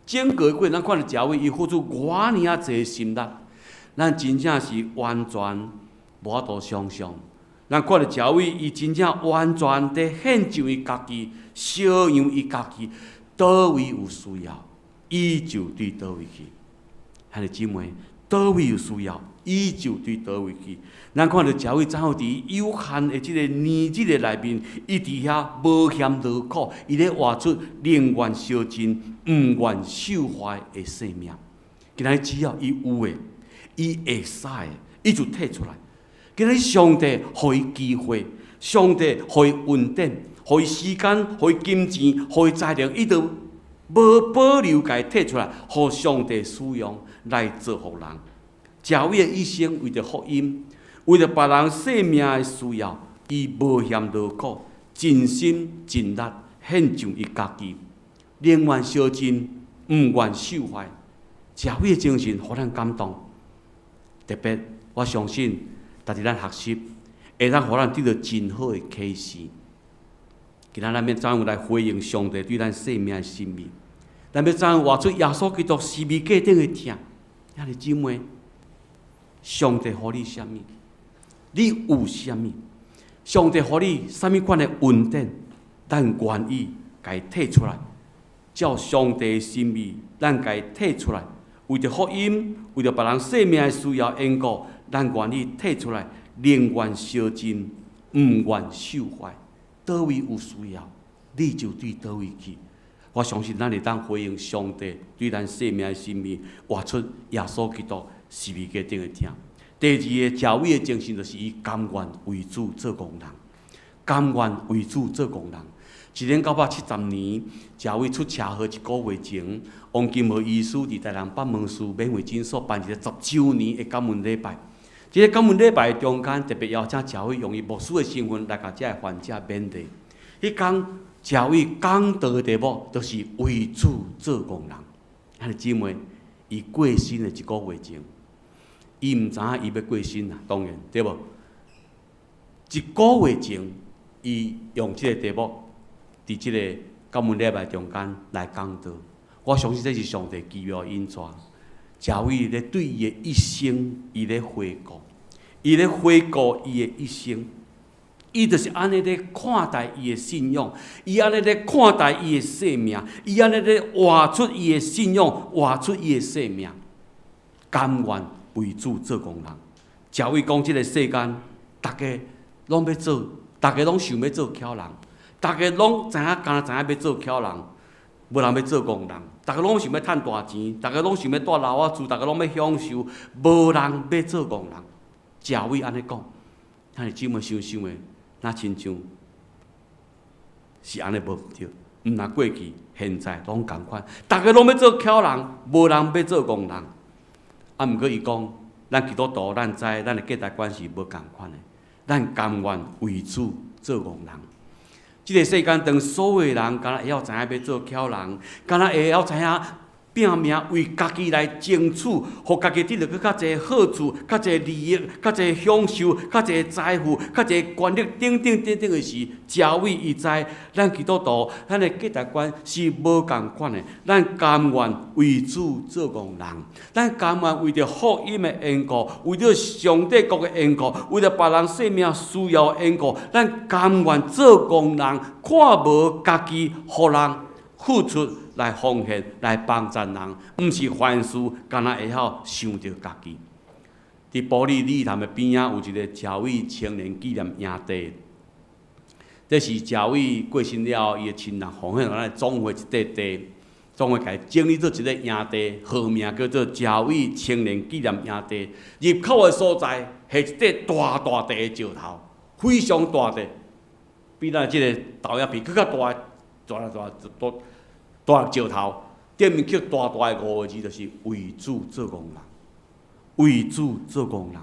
整個的過程，咱看著謝偉伊付出偌爾仔濟心力，咱真正是完全無法度想象。咱看著謝偉伊真正完全佇獻上伊家己，相讓伊家己，佗位有需要，伊就對佗位去。兄弟姊妹，佗位有需要，伊就對佗位去。咱看著謝偉怎樣佇有限的這个年日的內面，伊佇遐無嫌勞苦，伊咧活出寧願燒盡，毋願受壞的生命。今仔日只要伊有的，伊會使的，伊就提出來。今仔日上帝予伊機會，上帝予伊恩典，予伊時間，予伊金錢，予伊才能，伊就無保留共伊提出來，予上帝使用來造福人。謝偉的一生為著福音，為著別人生命的需要，伊無嫌勞苦，盡心盡力獻上伊家己，寧願燒盡，毋願受壞。謝偉的精神，予咱感動。特別，我相信，值得咱學習，會當予咱得著真好的啟示。今仔咱欲怎樣來回應上帝對咱生命的心意？咱欲怎樣活出耶穌基督十字架頂的疼？兄弟姊妹，上帝予你啥物？你有啥物？上帝予你啥物款的恩典？咱願意共伊提出來，照上帝的心意，咱共伊提出來，為著福音，為著別人生命的需要緣故，咱願意提出來，寧願燒盡，毋願受壞。佗位有需要，你就對佗位去。我相信咱會當回應上帝對咱生命的心意，活出耶穌基督十字架頂的疼。第二个謝偉的精神，就是伊甘願為主做工人，甘願為主做工人。1970年，謝偉出車禍一個月前，王金和醫師佇台南北門市免費診所辦一个10週年的感恩禮拜。這个感恩禮拜中間，特別邀請謝偉用伊牧師的身份來共這个患者勉勵。彼工謝偉講道的題目，就是為主做工人。兄弟姊妹，伊過身的一個月前，伊毋知影伊欲過身啦，當然對無？一個月前，伊用這个題目，佇這个感恩禮拜中間來講道。我相信這是上帝奇妙引帶。謝偉咧對伊的一生，伊咧回顧，伊咧回顧伊的一生，伊就是按呢咧看待伊的信仰，伊按呢咧看待伊的生命，伊按呢咧活出伊的信仰，活出伊的生命，甘願為主做工人。謝偉講，這个世間，逐家攏欲做，逐家攏想欲做巧人，逐家攏知影，敢若知影欲做巧人，無人欲做戇人。逐家攏想欲趁大錢，逐家攏想欲蹛樓仔厝，逐家攏欲享受，無人欲做戇人。謝偉按呢講，兄弟姊妹想想的，若親像是按呢無毋對，毋若過去、現在攏仝款，逐家攏欲做巧人，無人欲做戇人。啊，毋過伊講，咱基督徒，咱知咱的價值觀是無仝款的，咱甘願為主做戇人。這个世間當所有人敢若會曉知影欲做巧人，敢若會曉知影拼命為家己來爭取，予家己得著閣較濟好處、較濟利益、較濟享受、較濟財富、較濟權力等等等等的時，謝偉伊知，咱基督徒，咱的價值觀是無仝款的，咱甘願為主做戇人，咱甘願為著福音的緣故，為著上帝國的緣故，為著別人生命需要的緣故，咱甘願做戇人，看無家己，予人付出來奉獻，來幫助人，毋是凡事干焦會曉想著家己。佇埔里禮潭的邊仔有一个謝偉青年紀念營地，這是謝偉過身了後，伊的親人奉獻咱的總會一塊地，總會共伊整理做一个營地，號名叫做謝偉青年紀念營地。入口的所在係一塊大大塊的石頭，非常大塊，比咱這个投影片閣較大，大大大大石頭，頂面刻大大的五个字，就是為主做戇人，為主做戇人。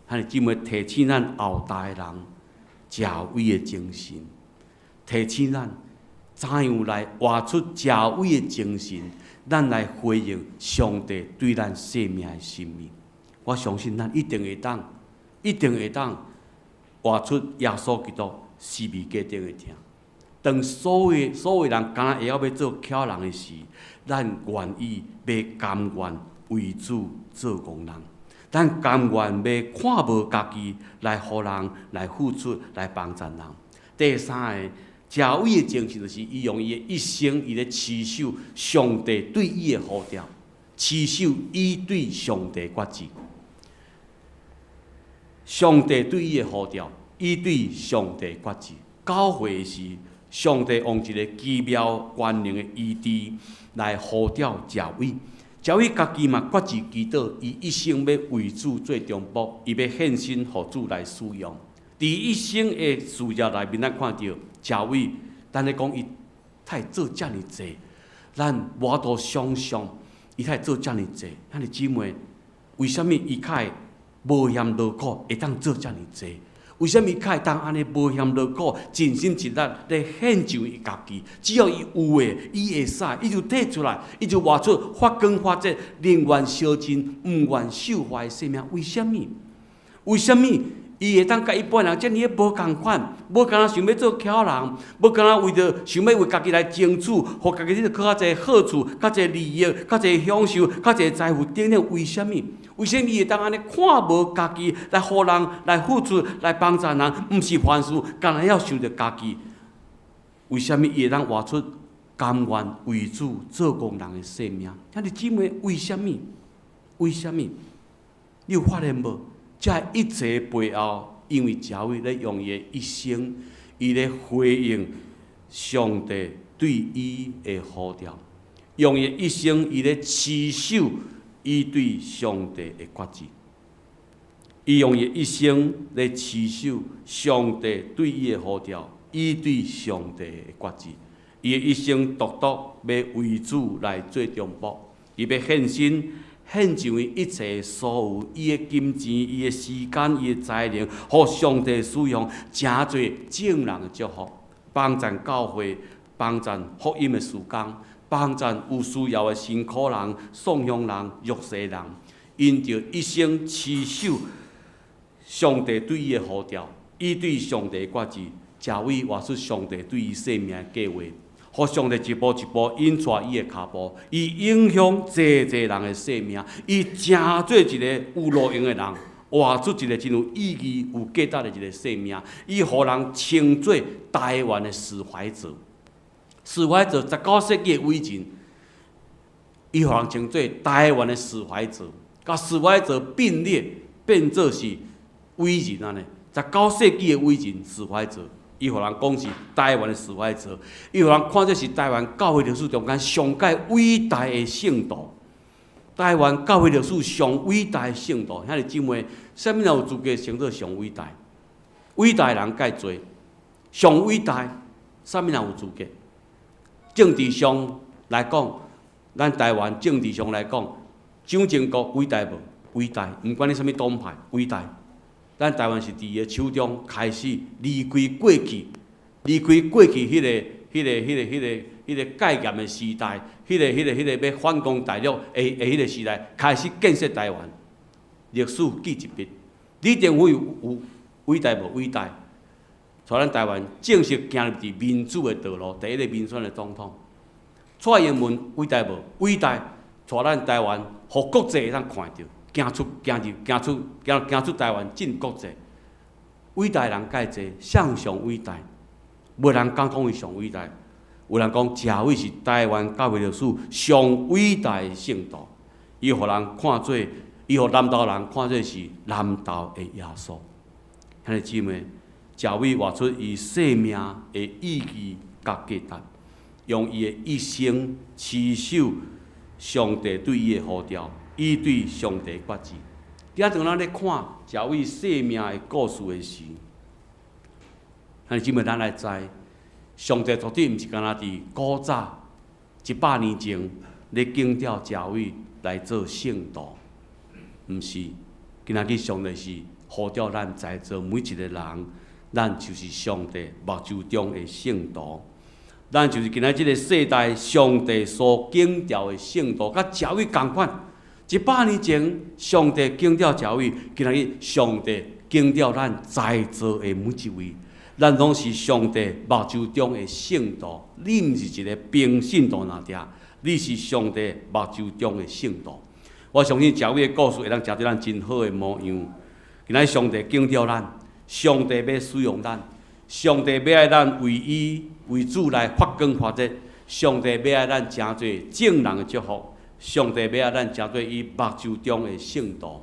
兄弟姊妹提醒咱後代人謝偉的精神，提醒咱怎樣來活出謝偉的精神，咱來回應上帝對咱生命的心意。我相信咱一定會當，一定會當活出耶穌基督十字架頂的疼。當所有所有人敢若會曉欲做巧人的時，咱願意欲甘願為主做戇人，咱甘願欲看無家己來予人來付出來幫助人。第三个，謝偉的精神就是伊用伊的一生，伊咧持守上帝對伊的呼召，持守伊對上帝決志。上帝對伊的呼召，伊對上帝決志。教會時，上帝用一个奇妙權能的醫治來呼召謝偉。謝偉家己嘛決志祈禱，伊一生欲為主做中保，伊欲獻身予主來使用。佇一生的事業內面，咱看著謝偉，咱咧講伊會做遮爾濟，咱無法度想象伊會做遮爾濟。兄弟姊妹，為啥物伊較會無嫌勞苦，會當做遮爾濟？為啥物較會當按呢無嫌勞苦，盡心盡力咧獻上伊家己？只要伊有的，伊會使，伊就提出來，伊就活出發光發熱、寧願燒盡，毋願受罰的生命。為啥物？為啥物？伊會當佮一般人遮爾仔無仝款，無敢若想欲做巧人，無敢若為著想欲為家己來爭取，予家己得著較濟好處、較濟利益、較濟享受、較濟財富等等。為啥物？為啥物伊會當按呢看無家己來予人來付出來幫助人？毋是凡事干焦曉想著家己。為啥物伊會當活出甘願為主做戇人的生命？兄弟姊妹，為啥物？為啥物？你有發現無？這一切背後，因為謝偉咧用伊的一生，伊咧回應上帝對伊的呼召，用伊的一生，伊咧持守伊對上帝的決志。伊用伊一生咧持守上帝對伊的呼召，伊對上帝的決志。伊的一生獨獨欲為主來做中保，伊欲獻身。獻上伊一切所有，伊的金錢、伊的時間、伊的才能，予上帝使用，成做眾人的祝福，幫贊教會，幫贊福音的事工，幫贊有需要的辛苦人、送鄉人、弱勢人，𪜶著一生持守上帝對伊的呼召，伊對上帝的決志，謝偉活出上帝對伊生命的計劃。予上帝一步一步引帶伊的跤步，伊影響濟濟人的生命，伊成做一个有路用的人，活出一个真有意義、有價值的一个生命。伊予人稱做台灣的史懷哲，史懷哲19世紀的偉人，伊予人稱做台灣的史懷哲，佮史懷哲並列，變做是偉人按呢，19世紀的偉人史懷哲，伊予人講是台灣的史懷哲，伊予人看做是台灣教會歷史中間上蓋偉大的聖徒。台灣教會歷史上偉大的聖徒，兄弟姊妹，啥物人有資格稱做上偉大？偉大的人蓋濟，上偉大，啥物人有資格？政治上來講，咱台灣政治上來講，蔣經國偉大無？偉大，毋管你啥物黨派，偉大。咱台灣是佇伊的手中開始離開過去，離開過去彼個戒嚴的時代，彼個欲反攻大陸的彼個時代，開始建設台灣。歷史記一筆，李登輝有偉大無？偉大，帶咱台灣正式行入佇民主的道路，第一個民選的總統。蔡英文偉大無？偉大，帶咱台灣，予國際會當看著，行出行入行出行行出台灣進國際。偉大人蓋濟，誰上偉大？無人敢講伊上偉大。有人講謝偉是台灣教會歷史上偉大的聖徒，伊予人看做，伊予南投人看做是南投的耶穌。兄弟姊妹，謝偉活出伊生命的意義佮價值，用伊的一生持守上帝對伊的呼召，伊對上帝決志。今仔當咱咧看謝偉生命的故事的時，兄弟姊妹，咱來知，上帝絕對毋是干焦佇古早100年前咧揀召謝偉來做聖徒，毋是。今仔日上帝是呼召咱在座每一個人，咱就是上帝目睭中的聖徒，咱就是今仔這個世代上帝所揀召的聖徒，佮謝偉仝款。100年前，上帝揀召謝偉，今仔日上帝揀召咱在座的每一位。咱攏是上帝目睭中的聖徒，你毋是一個平信徒爾爾，你是上帝目睭中的聖徒。我相信謝偉的故事會當成做咱真好的模樣。今仔日上帝揀召咱，上帝欲使用咱，上帝欲愛咱為伊為主來發光發熱，上帝欲愛咱成做眾人的祝福，上帝欲愛咱成做伊目睭中的聖徒。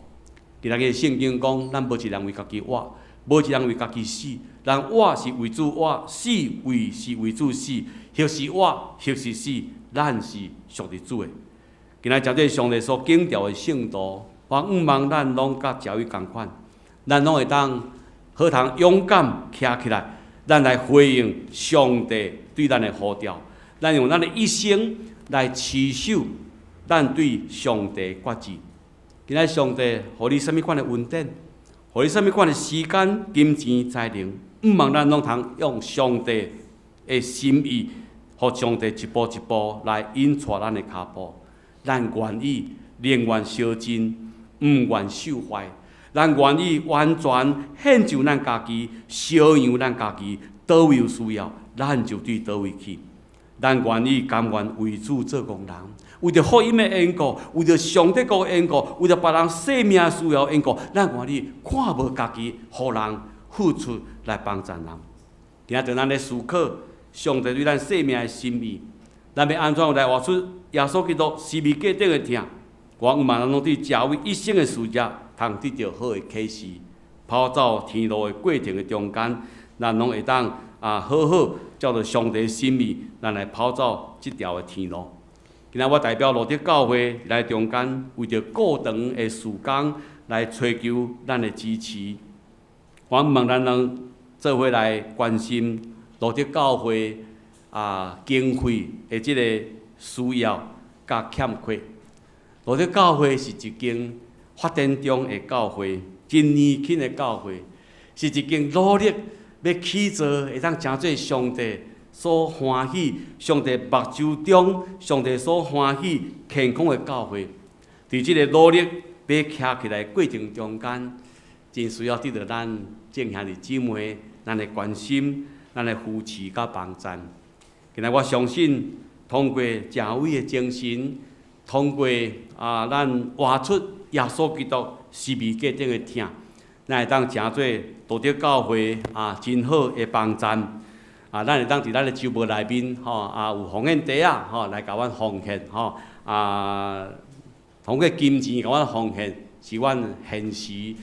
今仔日聖經講，咱無一人為家己活，無一人為家己死。人活是為主活，死為是為主死，或是活，或是死，咱是屬佇主的。今仔日這上帝所揀召的聖徒，我向望咱攏佮謝偉仝款，咱攏會當好通勇敢徛起來，咱來回應上帝對咱的呼召，咱用咱的一生來持守咱對上帝的決志。今仔日上帝予你啥物款的恩典，予你啥物款的時間、金錢、才能，向望咱攏通用上帝的心意，予上帝一步一步來引帶咱的跤步。咱願意寧願燒盡，毋願受壞。咱願意完全獻上咱家己，燒揚咱家己，佗位有需要，咱就對佗位去。咱願意甘願為主做工人，為著福音的緣故，為著上帝國的緣故，為著別人生命需要的緣故，咱願意看無家己，予人付出來幫助人。今仔當咱咧思考上帝對咱生命的心意，咱欲按怎來活出耶穌基督十字架頂的疼？我向望咱攏對謝偉一生的事業，通得著好的啟示。跑走天路的過程的中間，咱攏會當啊好好照著上帝心意，咱來跑走這條的天路。今仔我代表路德教會來中間，為著顧長的事工來尋求咱的支持。我向望咱能做伙來關心路德教會啊經費的這个需要佮欠缺。路德教會是一間發展中的教會，真年輕的教會，是一間努力欲起造，會當成做上帝所歡喜、上帝目睭中、上帝所歡喜健康的教會。佇這个努力欲徛起來過程中間，真需要得著咱眾兄弟姊妹咱的關心、咱的扶持佮幫贊。今仔我相信，通過謝偉的精神，通過啊，咱活出耶穌基督十字架頂的疼，咱會當成做道德教會啊真好的幫贊。啊，咱會當佇咱的週報內面吼啊有奉獻袋仔吼來共阮奉獻吼啊，通過金錢共阮奉獻，是阮現時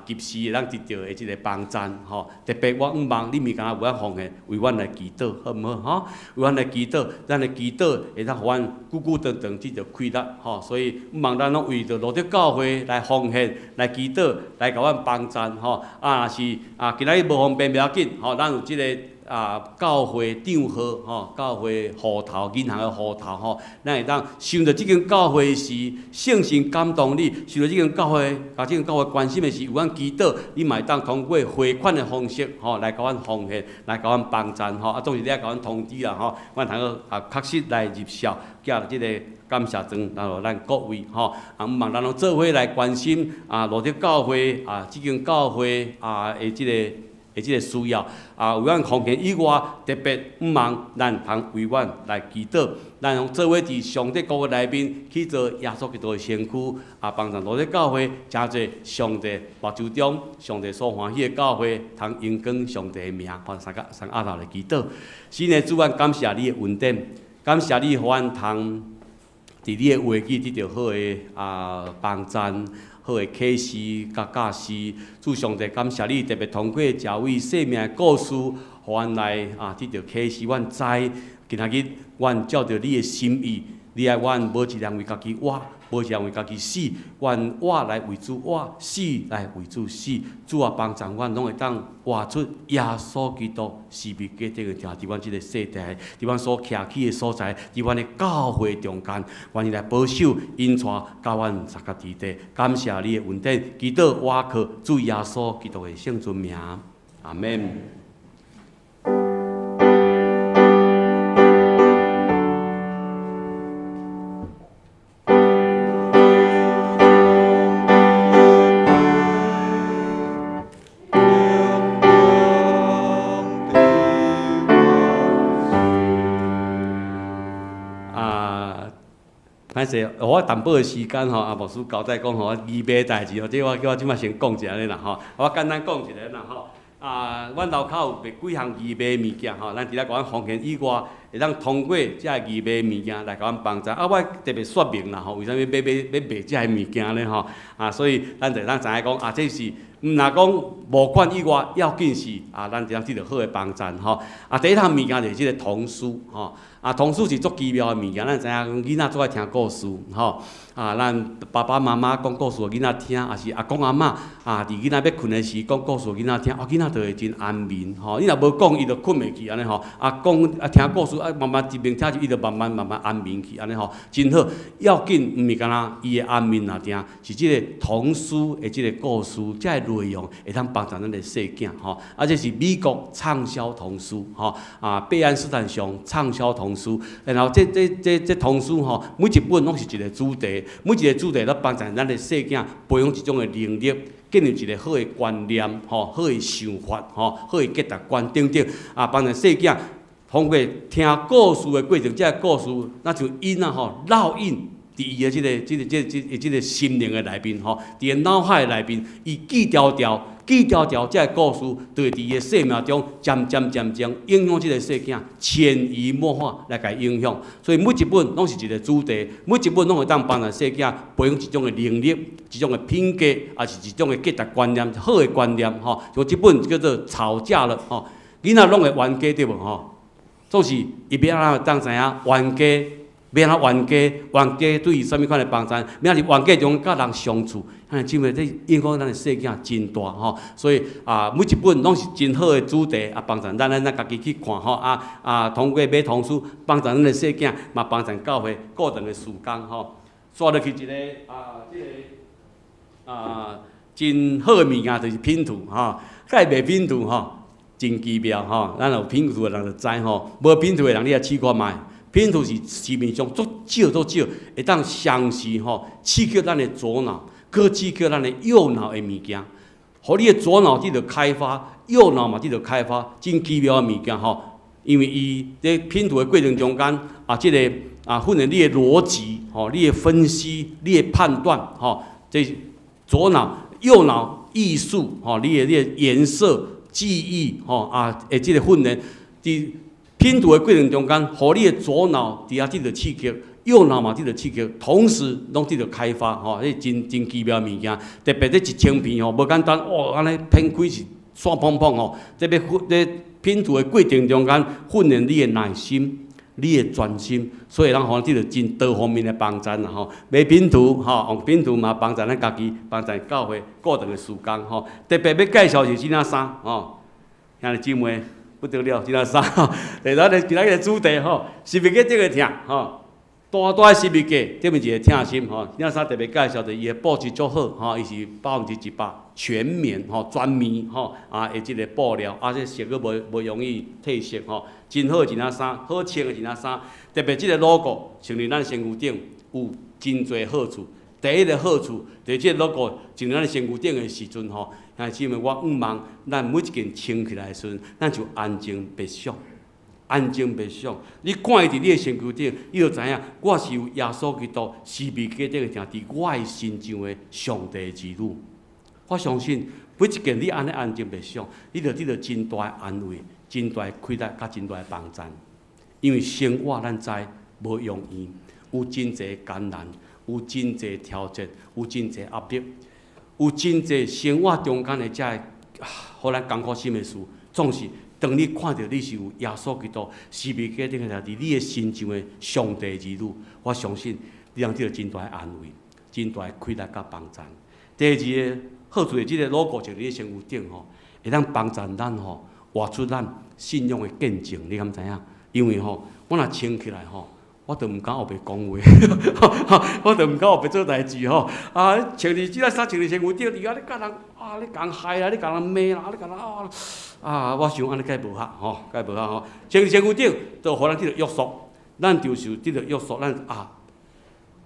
及時會當得著的這个幫贊吼。特別我向望你毋是干焦為阮奉獻，為阮來祈禱，好毋好？吼，為阮來祈禱，咱的祈禱會當予阮久久長長得著氣力吼。所以向望咱攏為著路德教會來奉獻、來祈禱、來共阮幫贊吼。啊，若是啊，今仔日無方便袂要緊吼，咱有這个教會帳號吼，教會戶頭、銀行的戶頭吼，咱會當想著這間教會時，聖神感動你，想著這間教會，共這間教會關心的是，為阮祈禱，你嘛會當通過匯款的方式吼，來共阮奉獻，來共阮幫贊吼。啊，總是你愛共阮通知啦吼，阮通好啊，確實來入數，寄這个感謝狀，來予咱各位吼。啊，向望咱攏做伙來關心啊，路德教會啊，這間教會啊的這个的這个需要啊，為阮奉獻以外，特別向望咱通為阮來祈禱，咱攏做伙佇上帝國的內面去做耶穌基督的先驅啊，幫助路德教會，成做上帝目睭中上帝所歡喜的教會，通榮光上帝的名，吼，三個三阿頭來祈禱。是的，主，阮感謝你的恩典，感謝你予阮通佇你的話語得著好的幫贊。好的啟示佮教示，主上帝感謝你，特別通過這位生命的故事，予阮來得著啟示，阮知今仔日阮照著你的心意，你愛阮無一人為家己活，無一人為家己死，阮活來為主活，死來為主死。主啊，幫助阮攏會當活出耶穌基督生命價值的定佇阮這个世代，佇阮所徛起的所在，佇阮的教會中間，願意來保守、引帶教阮三個弟弟。感謝你的恩典，祈禱倚靠主耶穌基督的聖尊名，阿們。歹勢，我淡薄的時間吼，啊，牧師交代講吼，義賣代誌吼，這我叫我這擺先講一下啦吼，我簡單講一下啦吼。啊，阮樓跤有賣幾項義賣物件吼，咱除了共阮奉獻以外，會當通過這个義賣物件來共阮幫助。啊，我特別說明啦吼，為啥物欲買欲賣這个物件呢吼？啊，所以咱就會當知影講啊，這是毋若講募款以外，要緊是啊，咱會當得著好的幫贊吼。啊，第一項物件就是這个童書吼。啊，童書是足奇妙的物件，咱知影講囡仔足愛聽故事吼。啊，咱爸爸媽媽講故事予囡仔聽，抑是阿公阿嬤啊，佇囡仔欲睏的時講故事予囡仔聽，啊，囡仔就會真安眠吼。你若無講，伊就睏袂去按呢吼。啊，講啊聽故事啊，慢慢一面聽伊就慢慢慢慢安眠去按呢吼，真好。要緊毋是干焦伊的安眠爾定，是這个童書的這个故事，這个內容會當幫助咱的細囝吼。啊，這是美國暢銷童書吼，啊，貝安斯坦熊暢銷童書，然後這這這這童書吼，每一本攏是一个主題，每一个主題攏幫助咱的細囝培養一種的能力，建立一个好的觀念，吼，好的想法，吼，好的價值觀等等，啊，幫助細囝通過聽故事的過程，這个故事若像印仔吼，烙印佇伊的這个、這个、這個、這個、這个心靈的內面吼，佇伊腦海內面，伊記牢牢。記牢牢，這个故事就會佇伊的生命中漸漸漸漸影響這个細囝，潛移默化來共伊影響。所以每一本攏是一个主題，每一本攏會當幫助細囝培養一種的能力、一種的品格，抑是一種的價值觀念、好的觀念吼。像這本叫做吵架了吼，囡仔攏會冤家對無吼？總是伊欲按怎當知影冤家。欲按怎冤家，冤家對伊啥物款的幫助？欲按怎佇冤家中佮人相處，按呢這個這影響咱的細囝真大吼。所以啊，每一本攏是真好的主題啊，幫助咱咱咱家己去看吼啊啊，通過買童書幫助咱的細囝，嘛幫助教會顧長的時間吼。煞落去一個啊，這个啊真好的物件就是拼圖吼，佮賣拼圖吼，真奇妙吼。咱有拼圖的人就知吼，無拼圖的人你來試看覓。拼圖是市面上足少足少會當相時吼刺激咱的左腦，閣刺激咱的右腦的物件，予你的左腦得著開發，右腦嘛得著開發，真奇妙的物件吼。因為伊佇拼圖的過程中間啊，這個啊訓練你的邏輯吼，你的分析，你的判斷吼，這是左腦、右腦藝術吼，你的顏色記憶吼啊，的這個訓練佇拼圖的過程中間，予你的左腦佇遐得著刺激，右腦嘛得著刺激，同時攏得著開發吼，這真真奇妙物件。特別這一千片吼，無簡單哦，按呢拼開是散膨膨吼，這欲訓這拼圖的過程中間訓練你的耐心、你的專心，所以咱予咱得著真多方面的幫助啦吼。買拼圖吼，用拼圖嘛幫助咱家己，幫助教會固定的時間吼。特別欲介紹是這領衫吼，兄弟姊妹不得了，這領衫吼。第咱的今仔日的主題吼，十字架頂的疼吼。大大的十字架頂面一個疼心吼，這領衫特別介紹著伊的布質足好吼，伊是100%全棉吼，全棉吼啊，的這個布料，啊，這色閣無無容易褪色吼，真好一領衫，好穿的一領衫。特別這個 logo 穿佇咱身軀頂有真濟好處。第一個好處，佇這個 logo 穿佇咱身軀頂的時陣吼，兄弟姊妹，我向望咱每一件穿起來的時陣，咱就安靜默想。安靜默想，你看伊佇你的身軀頂，你就知影，我是有耶穌基督十字架頂的疼佇我的身上的上帝兒女。我相信每一件你按呢安靜默想，你就得著真大的安慰、真大的氣力、佮真大的幫助。因為生活咱知無容易，有真濟艱難，有真濟挑戰，有真濟壓力，有真濟生活中間的這个，予咱艱苦心的事，總是。當你看著你是有耶穌基督十字架頂的佇你的身上的上帝兒女，我相信你通得著真大的安慰、真大的氣力佮幫助。第二个好處是，這個 logo 穿佇你身軀頂吼，會當幫助咱吼活出咱信仰的見證，你敢知影？因為吼，我若穿起來吼，我就毋敢烏白講話，我就毋敢烏白做代誌吼。啊，穿佇這個衫穿佇身軀頂，佇遐咧共人啊，咧共人害啦，咧共人罵啦，咧共人啊啊！我想按呢該無合吼，該無合吼。穿佇身軀頂，就予咱得著約束，咱就是得著約束，咱啊，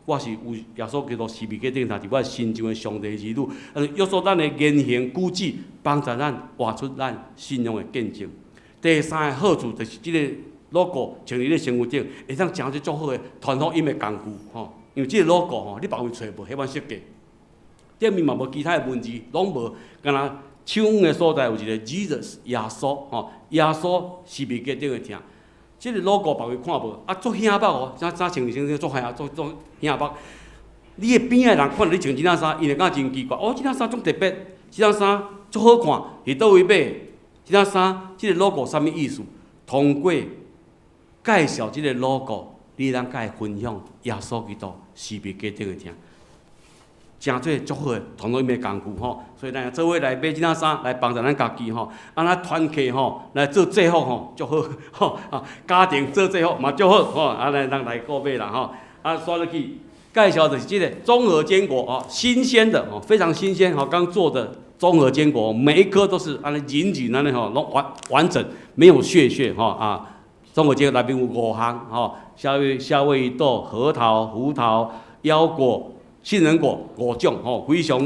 我是有耶穌基督十字架頂頭佇我身上的上帝兒女，啊，約束咱的言行舉止，幫助咱活出咱信仰的見證。第三个好處就是這個 logo 穿佇你身軀頂，會當成做足好的傳福音的工具吼。因為這個 logo 吼，你別位揣無彼款設計，頂面嘛無其他的文字，攏無，干焦手腕的所在有一個 Jesus 耶穌吼，耶穌十字架頂的疼。這個 logo 別位看無，啊，足顯目哦，啥啥穿佇身足顯足足顯目。你的邊仔的人看著你穿這領衫，伊會感覺真奇怪，哦，這領衫足特別，這領衫足好看，佇佗位買？這領衫這個 logo 啥物意思？通過介紹這個 logo，你會當共伊分享耶穌基督十字架頂的疼，成做足好的傳福音的工具吼。所以咱做伙來買這領衫來幫助咱家己吼，啊，咱團契吼來做制服吼，足好吼啊，家庭做制服嘛足好吼，啊，來咱來購買啦吼。啊，煞落去介紹就是這個綜合堅果哦，新鮮的哦，非常新鮮吼，剛做的綜合堅果，每一顆都是按呢緊緊按呢吼，攏完完整，沒有屑屑吼啊。綜合堅果內面有五項吼，夏威夷豆、核桃、胡桃、腰果、杏仁果五種吼，非常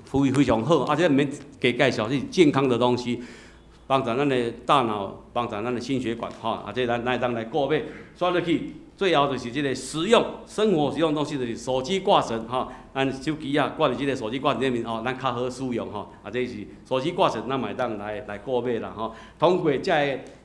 非非常好，啊，這毋免加介紹，這是健康的東西，幫助咱的大腦，幫助咱的心血管，吼，啊，這咱咱會當來購買。煞落去，最後就是這個實用生活實用東西，就是手機掛繩，吼，咱手機仔掛佇這個手機掛繩頂面，吼，咱較好使用，吼，啊，這是手機掛繩，咱嘛會當來來購買啦，吼。通過這个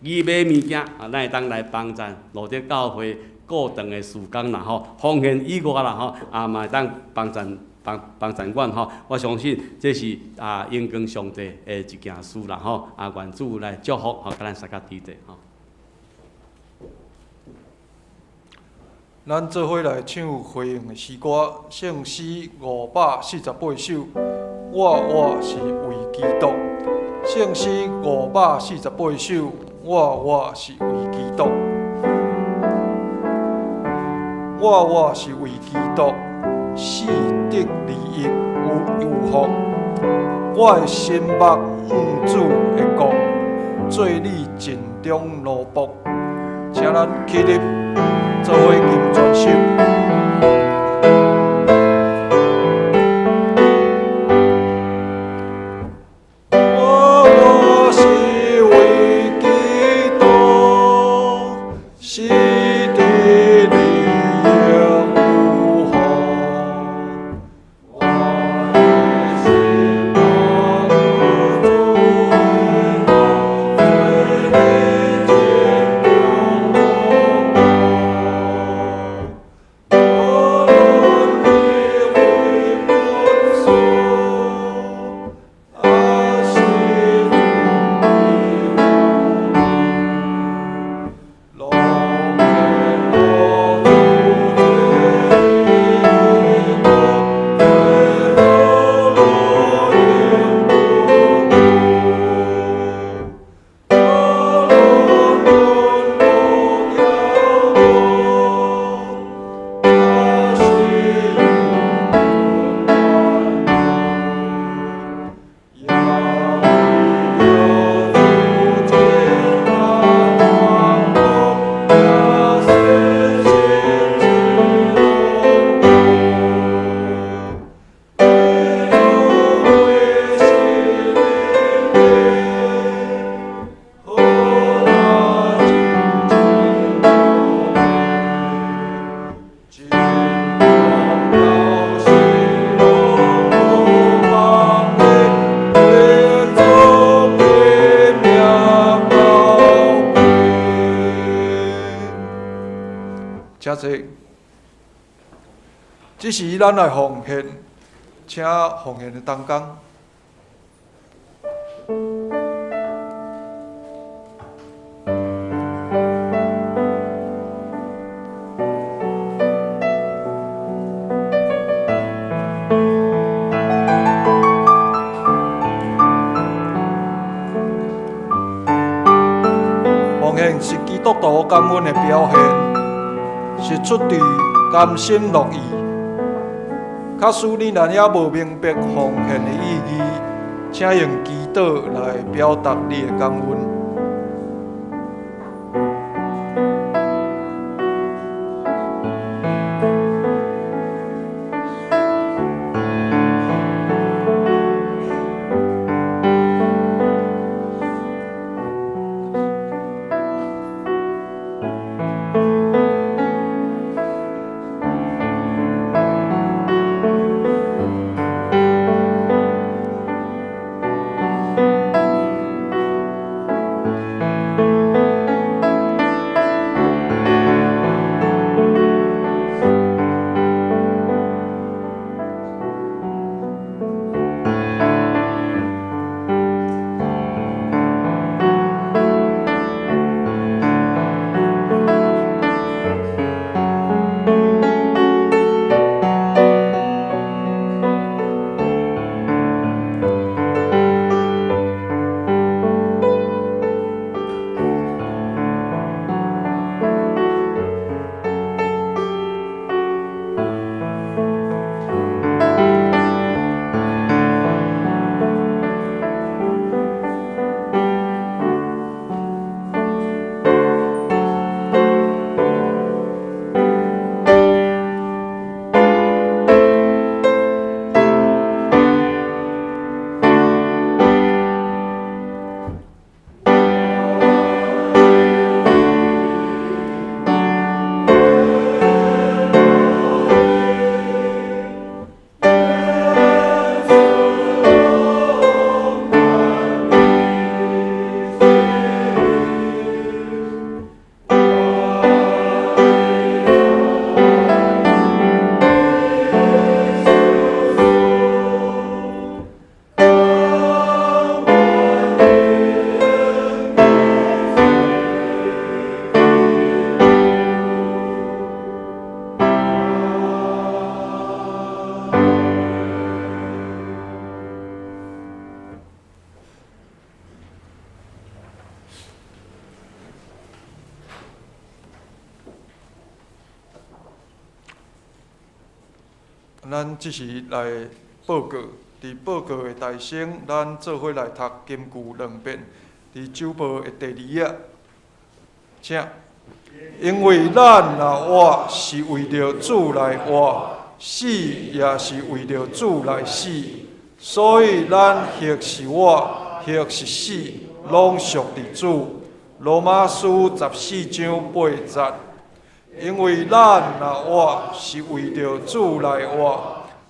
義賣物件，啊，咱會當來幫助路德教會固定的事工啦，吼，奉獻以外啦，吼，啊，嘛會當幫助幫幫助阮吼。我相信這是啊，榮光上帝的一件事啦，吼，啊，願主來祝福，吼，佮咱相佮佇咧，吼。咱做伙來唱回應的詩歌，聖詩548首，我活是為基督。聖詩548首，我活是為基督。我活是為基督，死得利益有有福。我的心目向主的國，做你盡忠奴僕。請咱起立，做伙吟全首。我活是為基督，死得利益有福。我的心目向主的國，做你盡忠奴僕。請坐。這時咱來奉獻，請奉獻的同工。奉獻是基督徒感恩的表現，是出自甘心樂意。假使你若猶無明白奉獻的意義，請用祈禱來表達你的感恩。咱這時來報告，佇報告的大聲，咱做伙來讀金句兩遍。佇周報的第二頁，請。因為咱若活，是為著主來活；死也是為著主來死。所以咱或是活，或是死，攏屬佇主。羅馬書14章8節。因為咱若活，是為著主來活；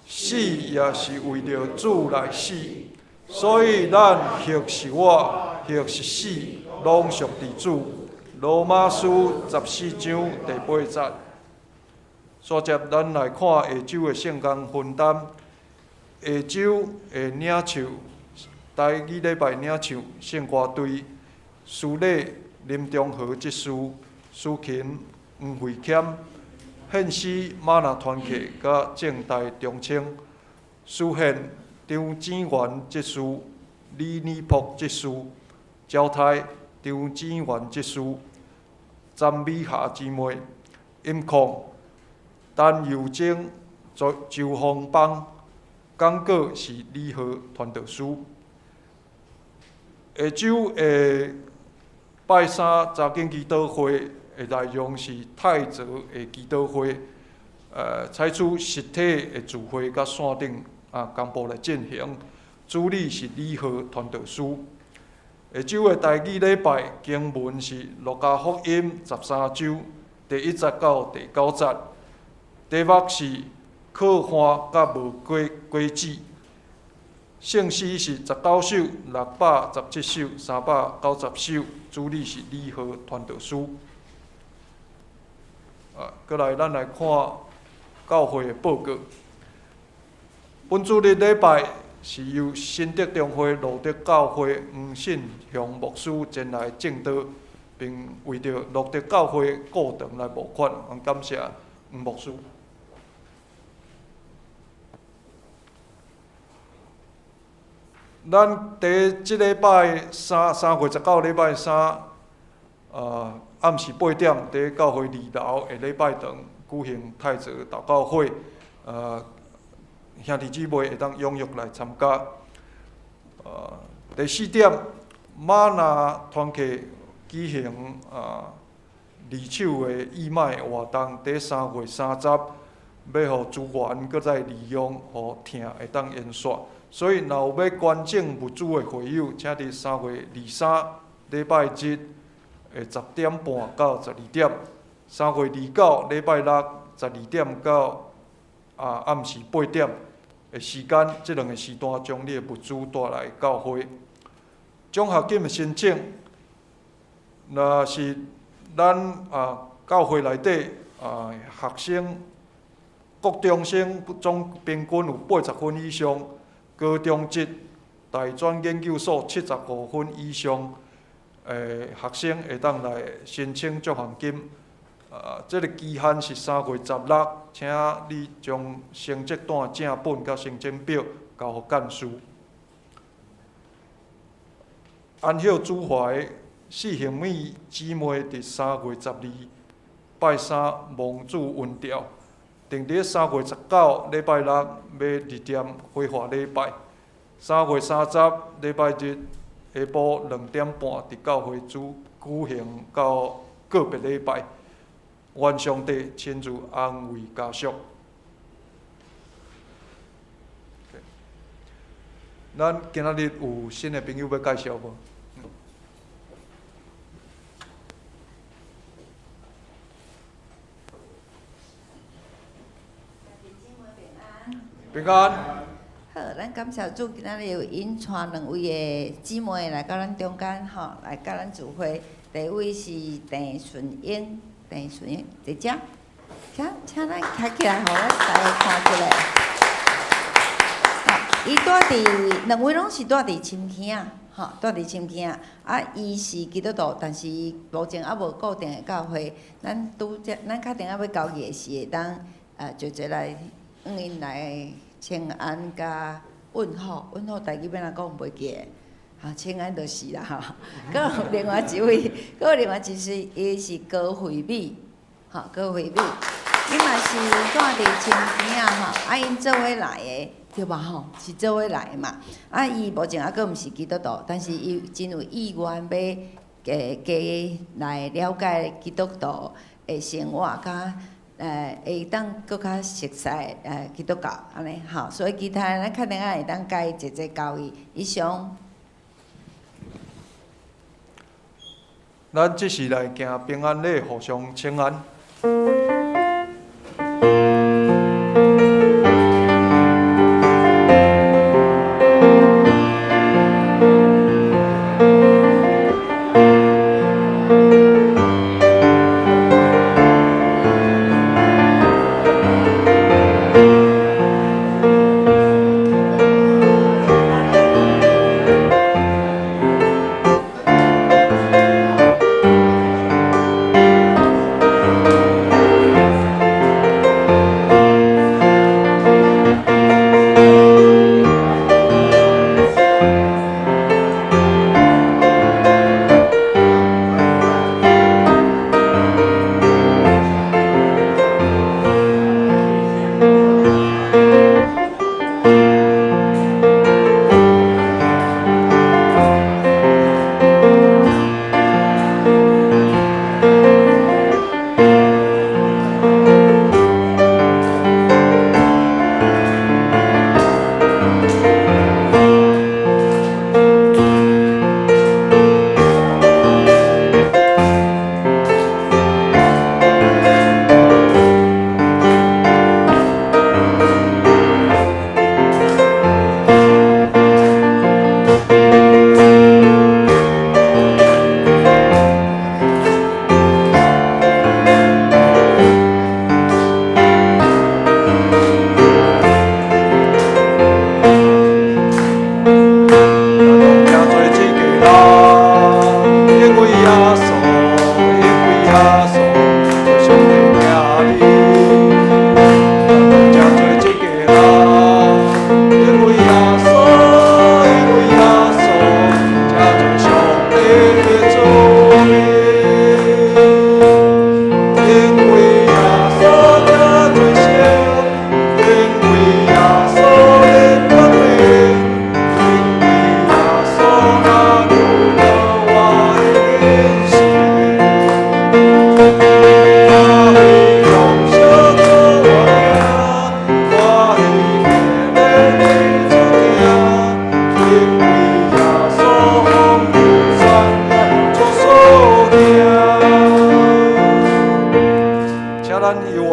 死也是為著主來死。所以咱或是活，或是死，攏屬佇主。羅馬書14章第8節。煞接咱來看下週的聖工分擔。下週的領唱，台語禮拜領唱聖歌隊，司禮林中和執事，司琴黃惠謙，獻詩馬那團契佮正大中青，司献张展元执事，李年朴执事，招待张展元执事，詹美霞姊妹，音控陈柔贞、周芳邦，讲稿是李和传道师。下週的拜三查經祈禱會的內容是泰澤的祈禱會，採取實體的聚會佮線頂同步來進行。主理是李和傳道師。下週的台語禮拜經文是路加福音13章第1節到第9節，題目是靠岸佮無果子。聖詩是19首、617首、390首，主理是李和傳道師。啊，閣來咱來看教會的報告。本主日禮拜是由新德中會路德教會黃信雄牧師前來證道，並為著路德教會顧堂來募款，感謝黃牧師。咱佇這禮拜三，3月19禮拜三，暗時8點，佇教會二樓的禮拜堂舉行太子禱告會，兄弟姊妹會當踴躍來參加。第四點，瑪納團契舉行二手的義賣活動，佇3月30，欲予資源閣再利用，予疼會當延續。所以，若有欲捐贈物資的會友，請佇3月23禮拜日的10點半到12點，3月29禮拜六12點到暗時8點的時間，這兩个時段將你的物資帶來教會。獎學金的申請，若是咱教會內底學生國中生總平均有80分以上，高中職大專研究所75分以上的學生會當來申請獎學金。這个期限是3月16，請你將成績單正本佮申請表交予幹事。安歇主懷四兄妹姊妹佇3月12拜三蒙主恩召，定佇3月19禮拜六欲入殿恢復禮拜。3月30禮拜日下晡2點半佇教會主舉行到告別禮拜。願上帝親自安慰家屬。咱今仔日有新的朋友欲介紹無？平安。好，咱感謝主，今仔日有𪜶帶兩位的姊妹來到咱中間吼，來佮咱聚會。第一位是鄭順英，鄭順英佇遮，請請咱徛起來，予咱大家看一下。伊住佇兩位攏是住佇深坑仔，吼，住佇深坑仔。啊，伊是基督徒，但是目前猶無固定的教會。咱拄則，咱較等仔欲交伊的時，會當坐坐來，向𪜶來請安佮問候，問候台語欲按怎講袂記得，哈，請安就是啦吼。閣有另外一位，閣有另外一位，伊是高惠美，吼，高惠美，伊嘛是住佇深坑仔吼，啊，𪜶做伙來的，對吧吼？是做伙來的嘛。啊，伊目前猶閣毋是基督徒，但是伊真有意願欲加來了解基督徒的生活，佮會當閣較熟悉基督教按呢吼，所以其他咱較等仔會當共伊齊齊交伊。以上。咱這時來行平安禮，互相請安。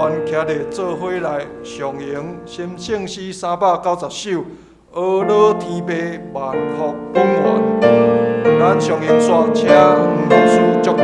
员徛咧做伙来上迎新圣诗390首，阿乐天父万福本源。咱上迎煞请黄牧师祝祷。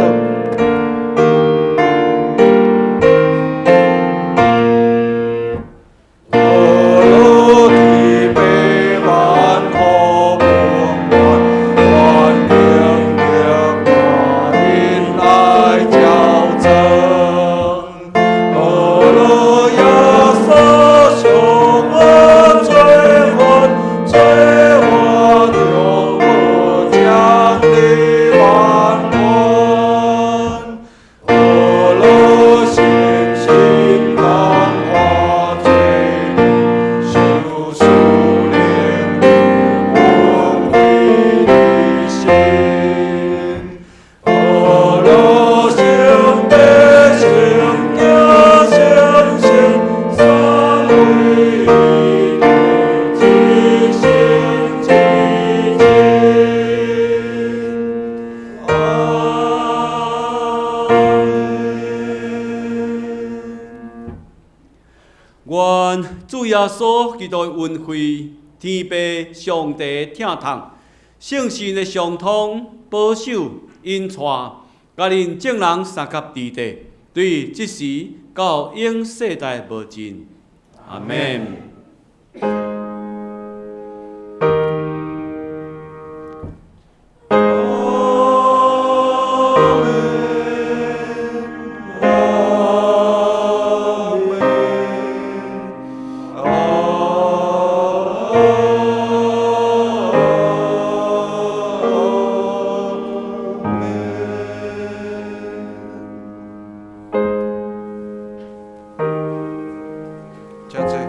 愿主耶穌基督的恩惠、天父上帝的疼痛、聖神的相通、保守、引帶，佮恁眾人相佮佇底，對這時到永世代無盡。阿們。請坐。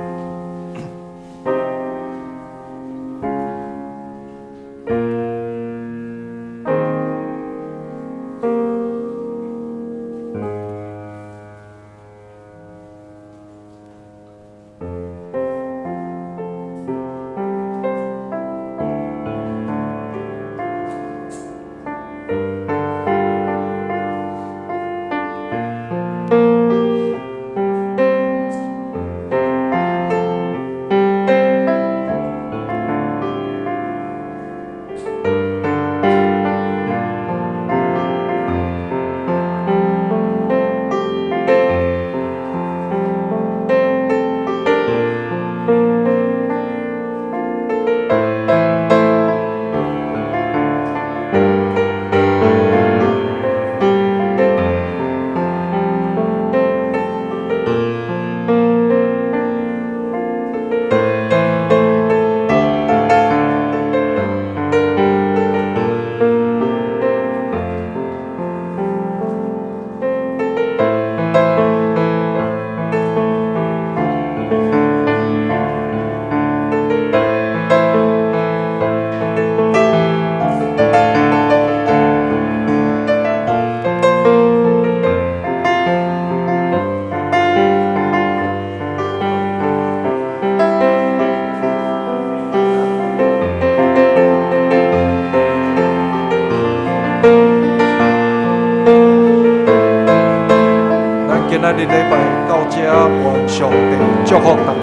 咱今仔日禮拜到這，願上帝祝福大家。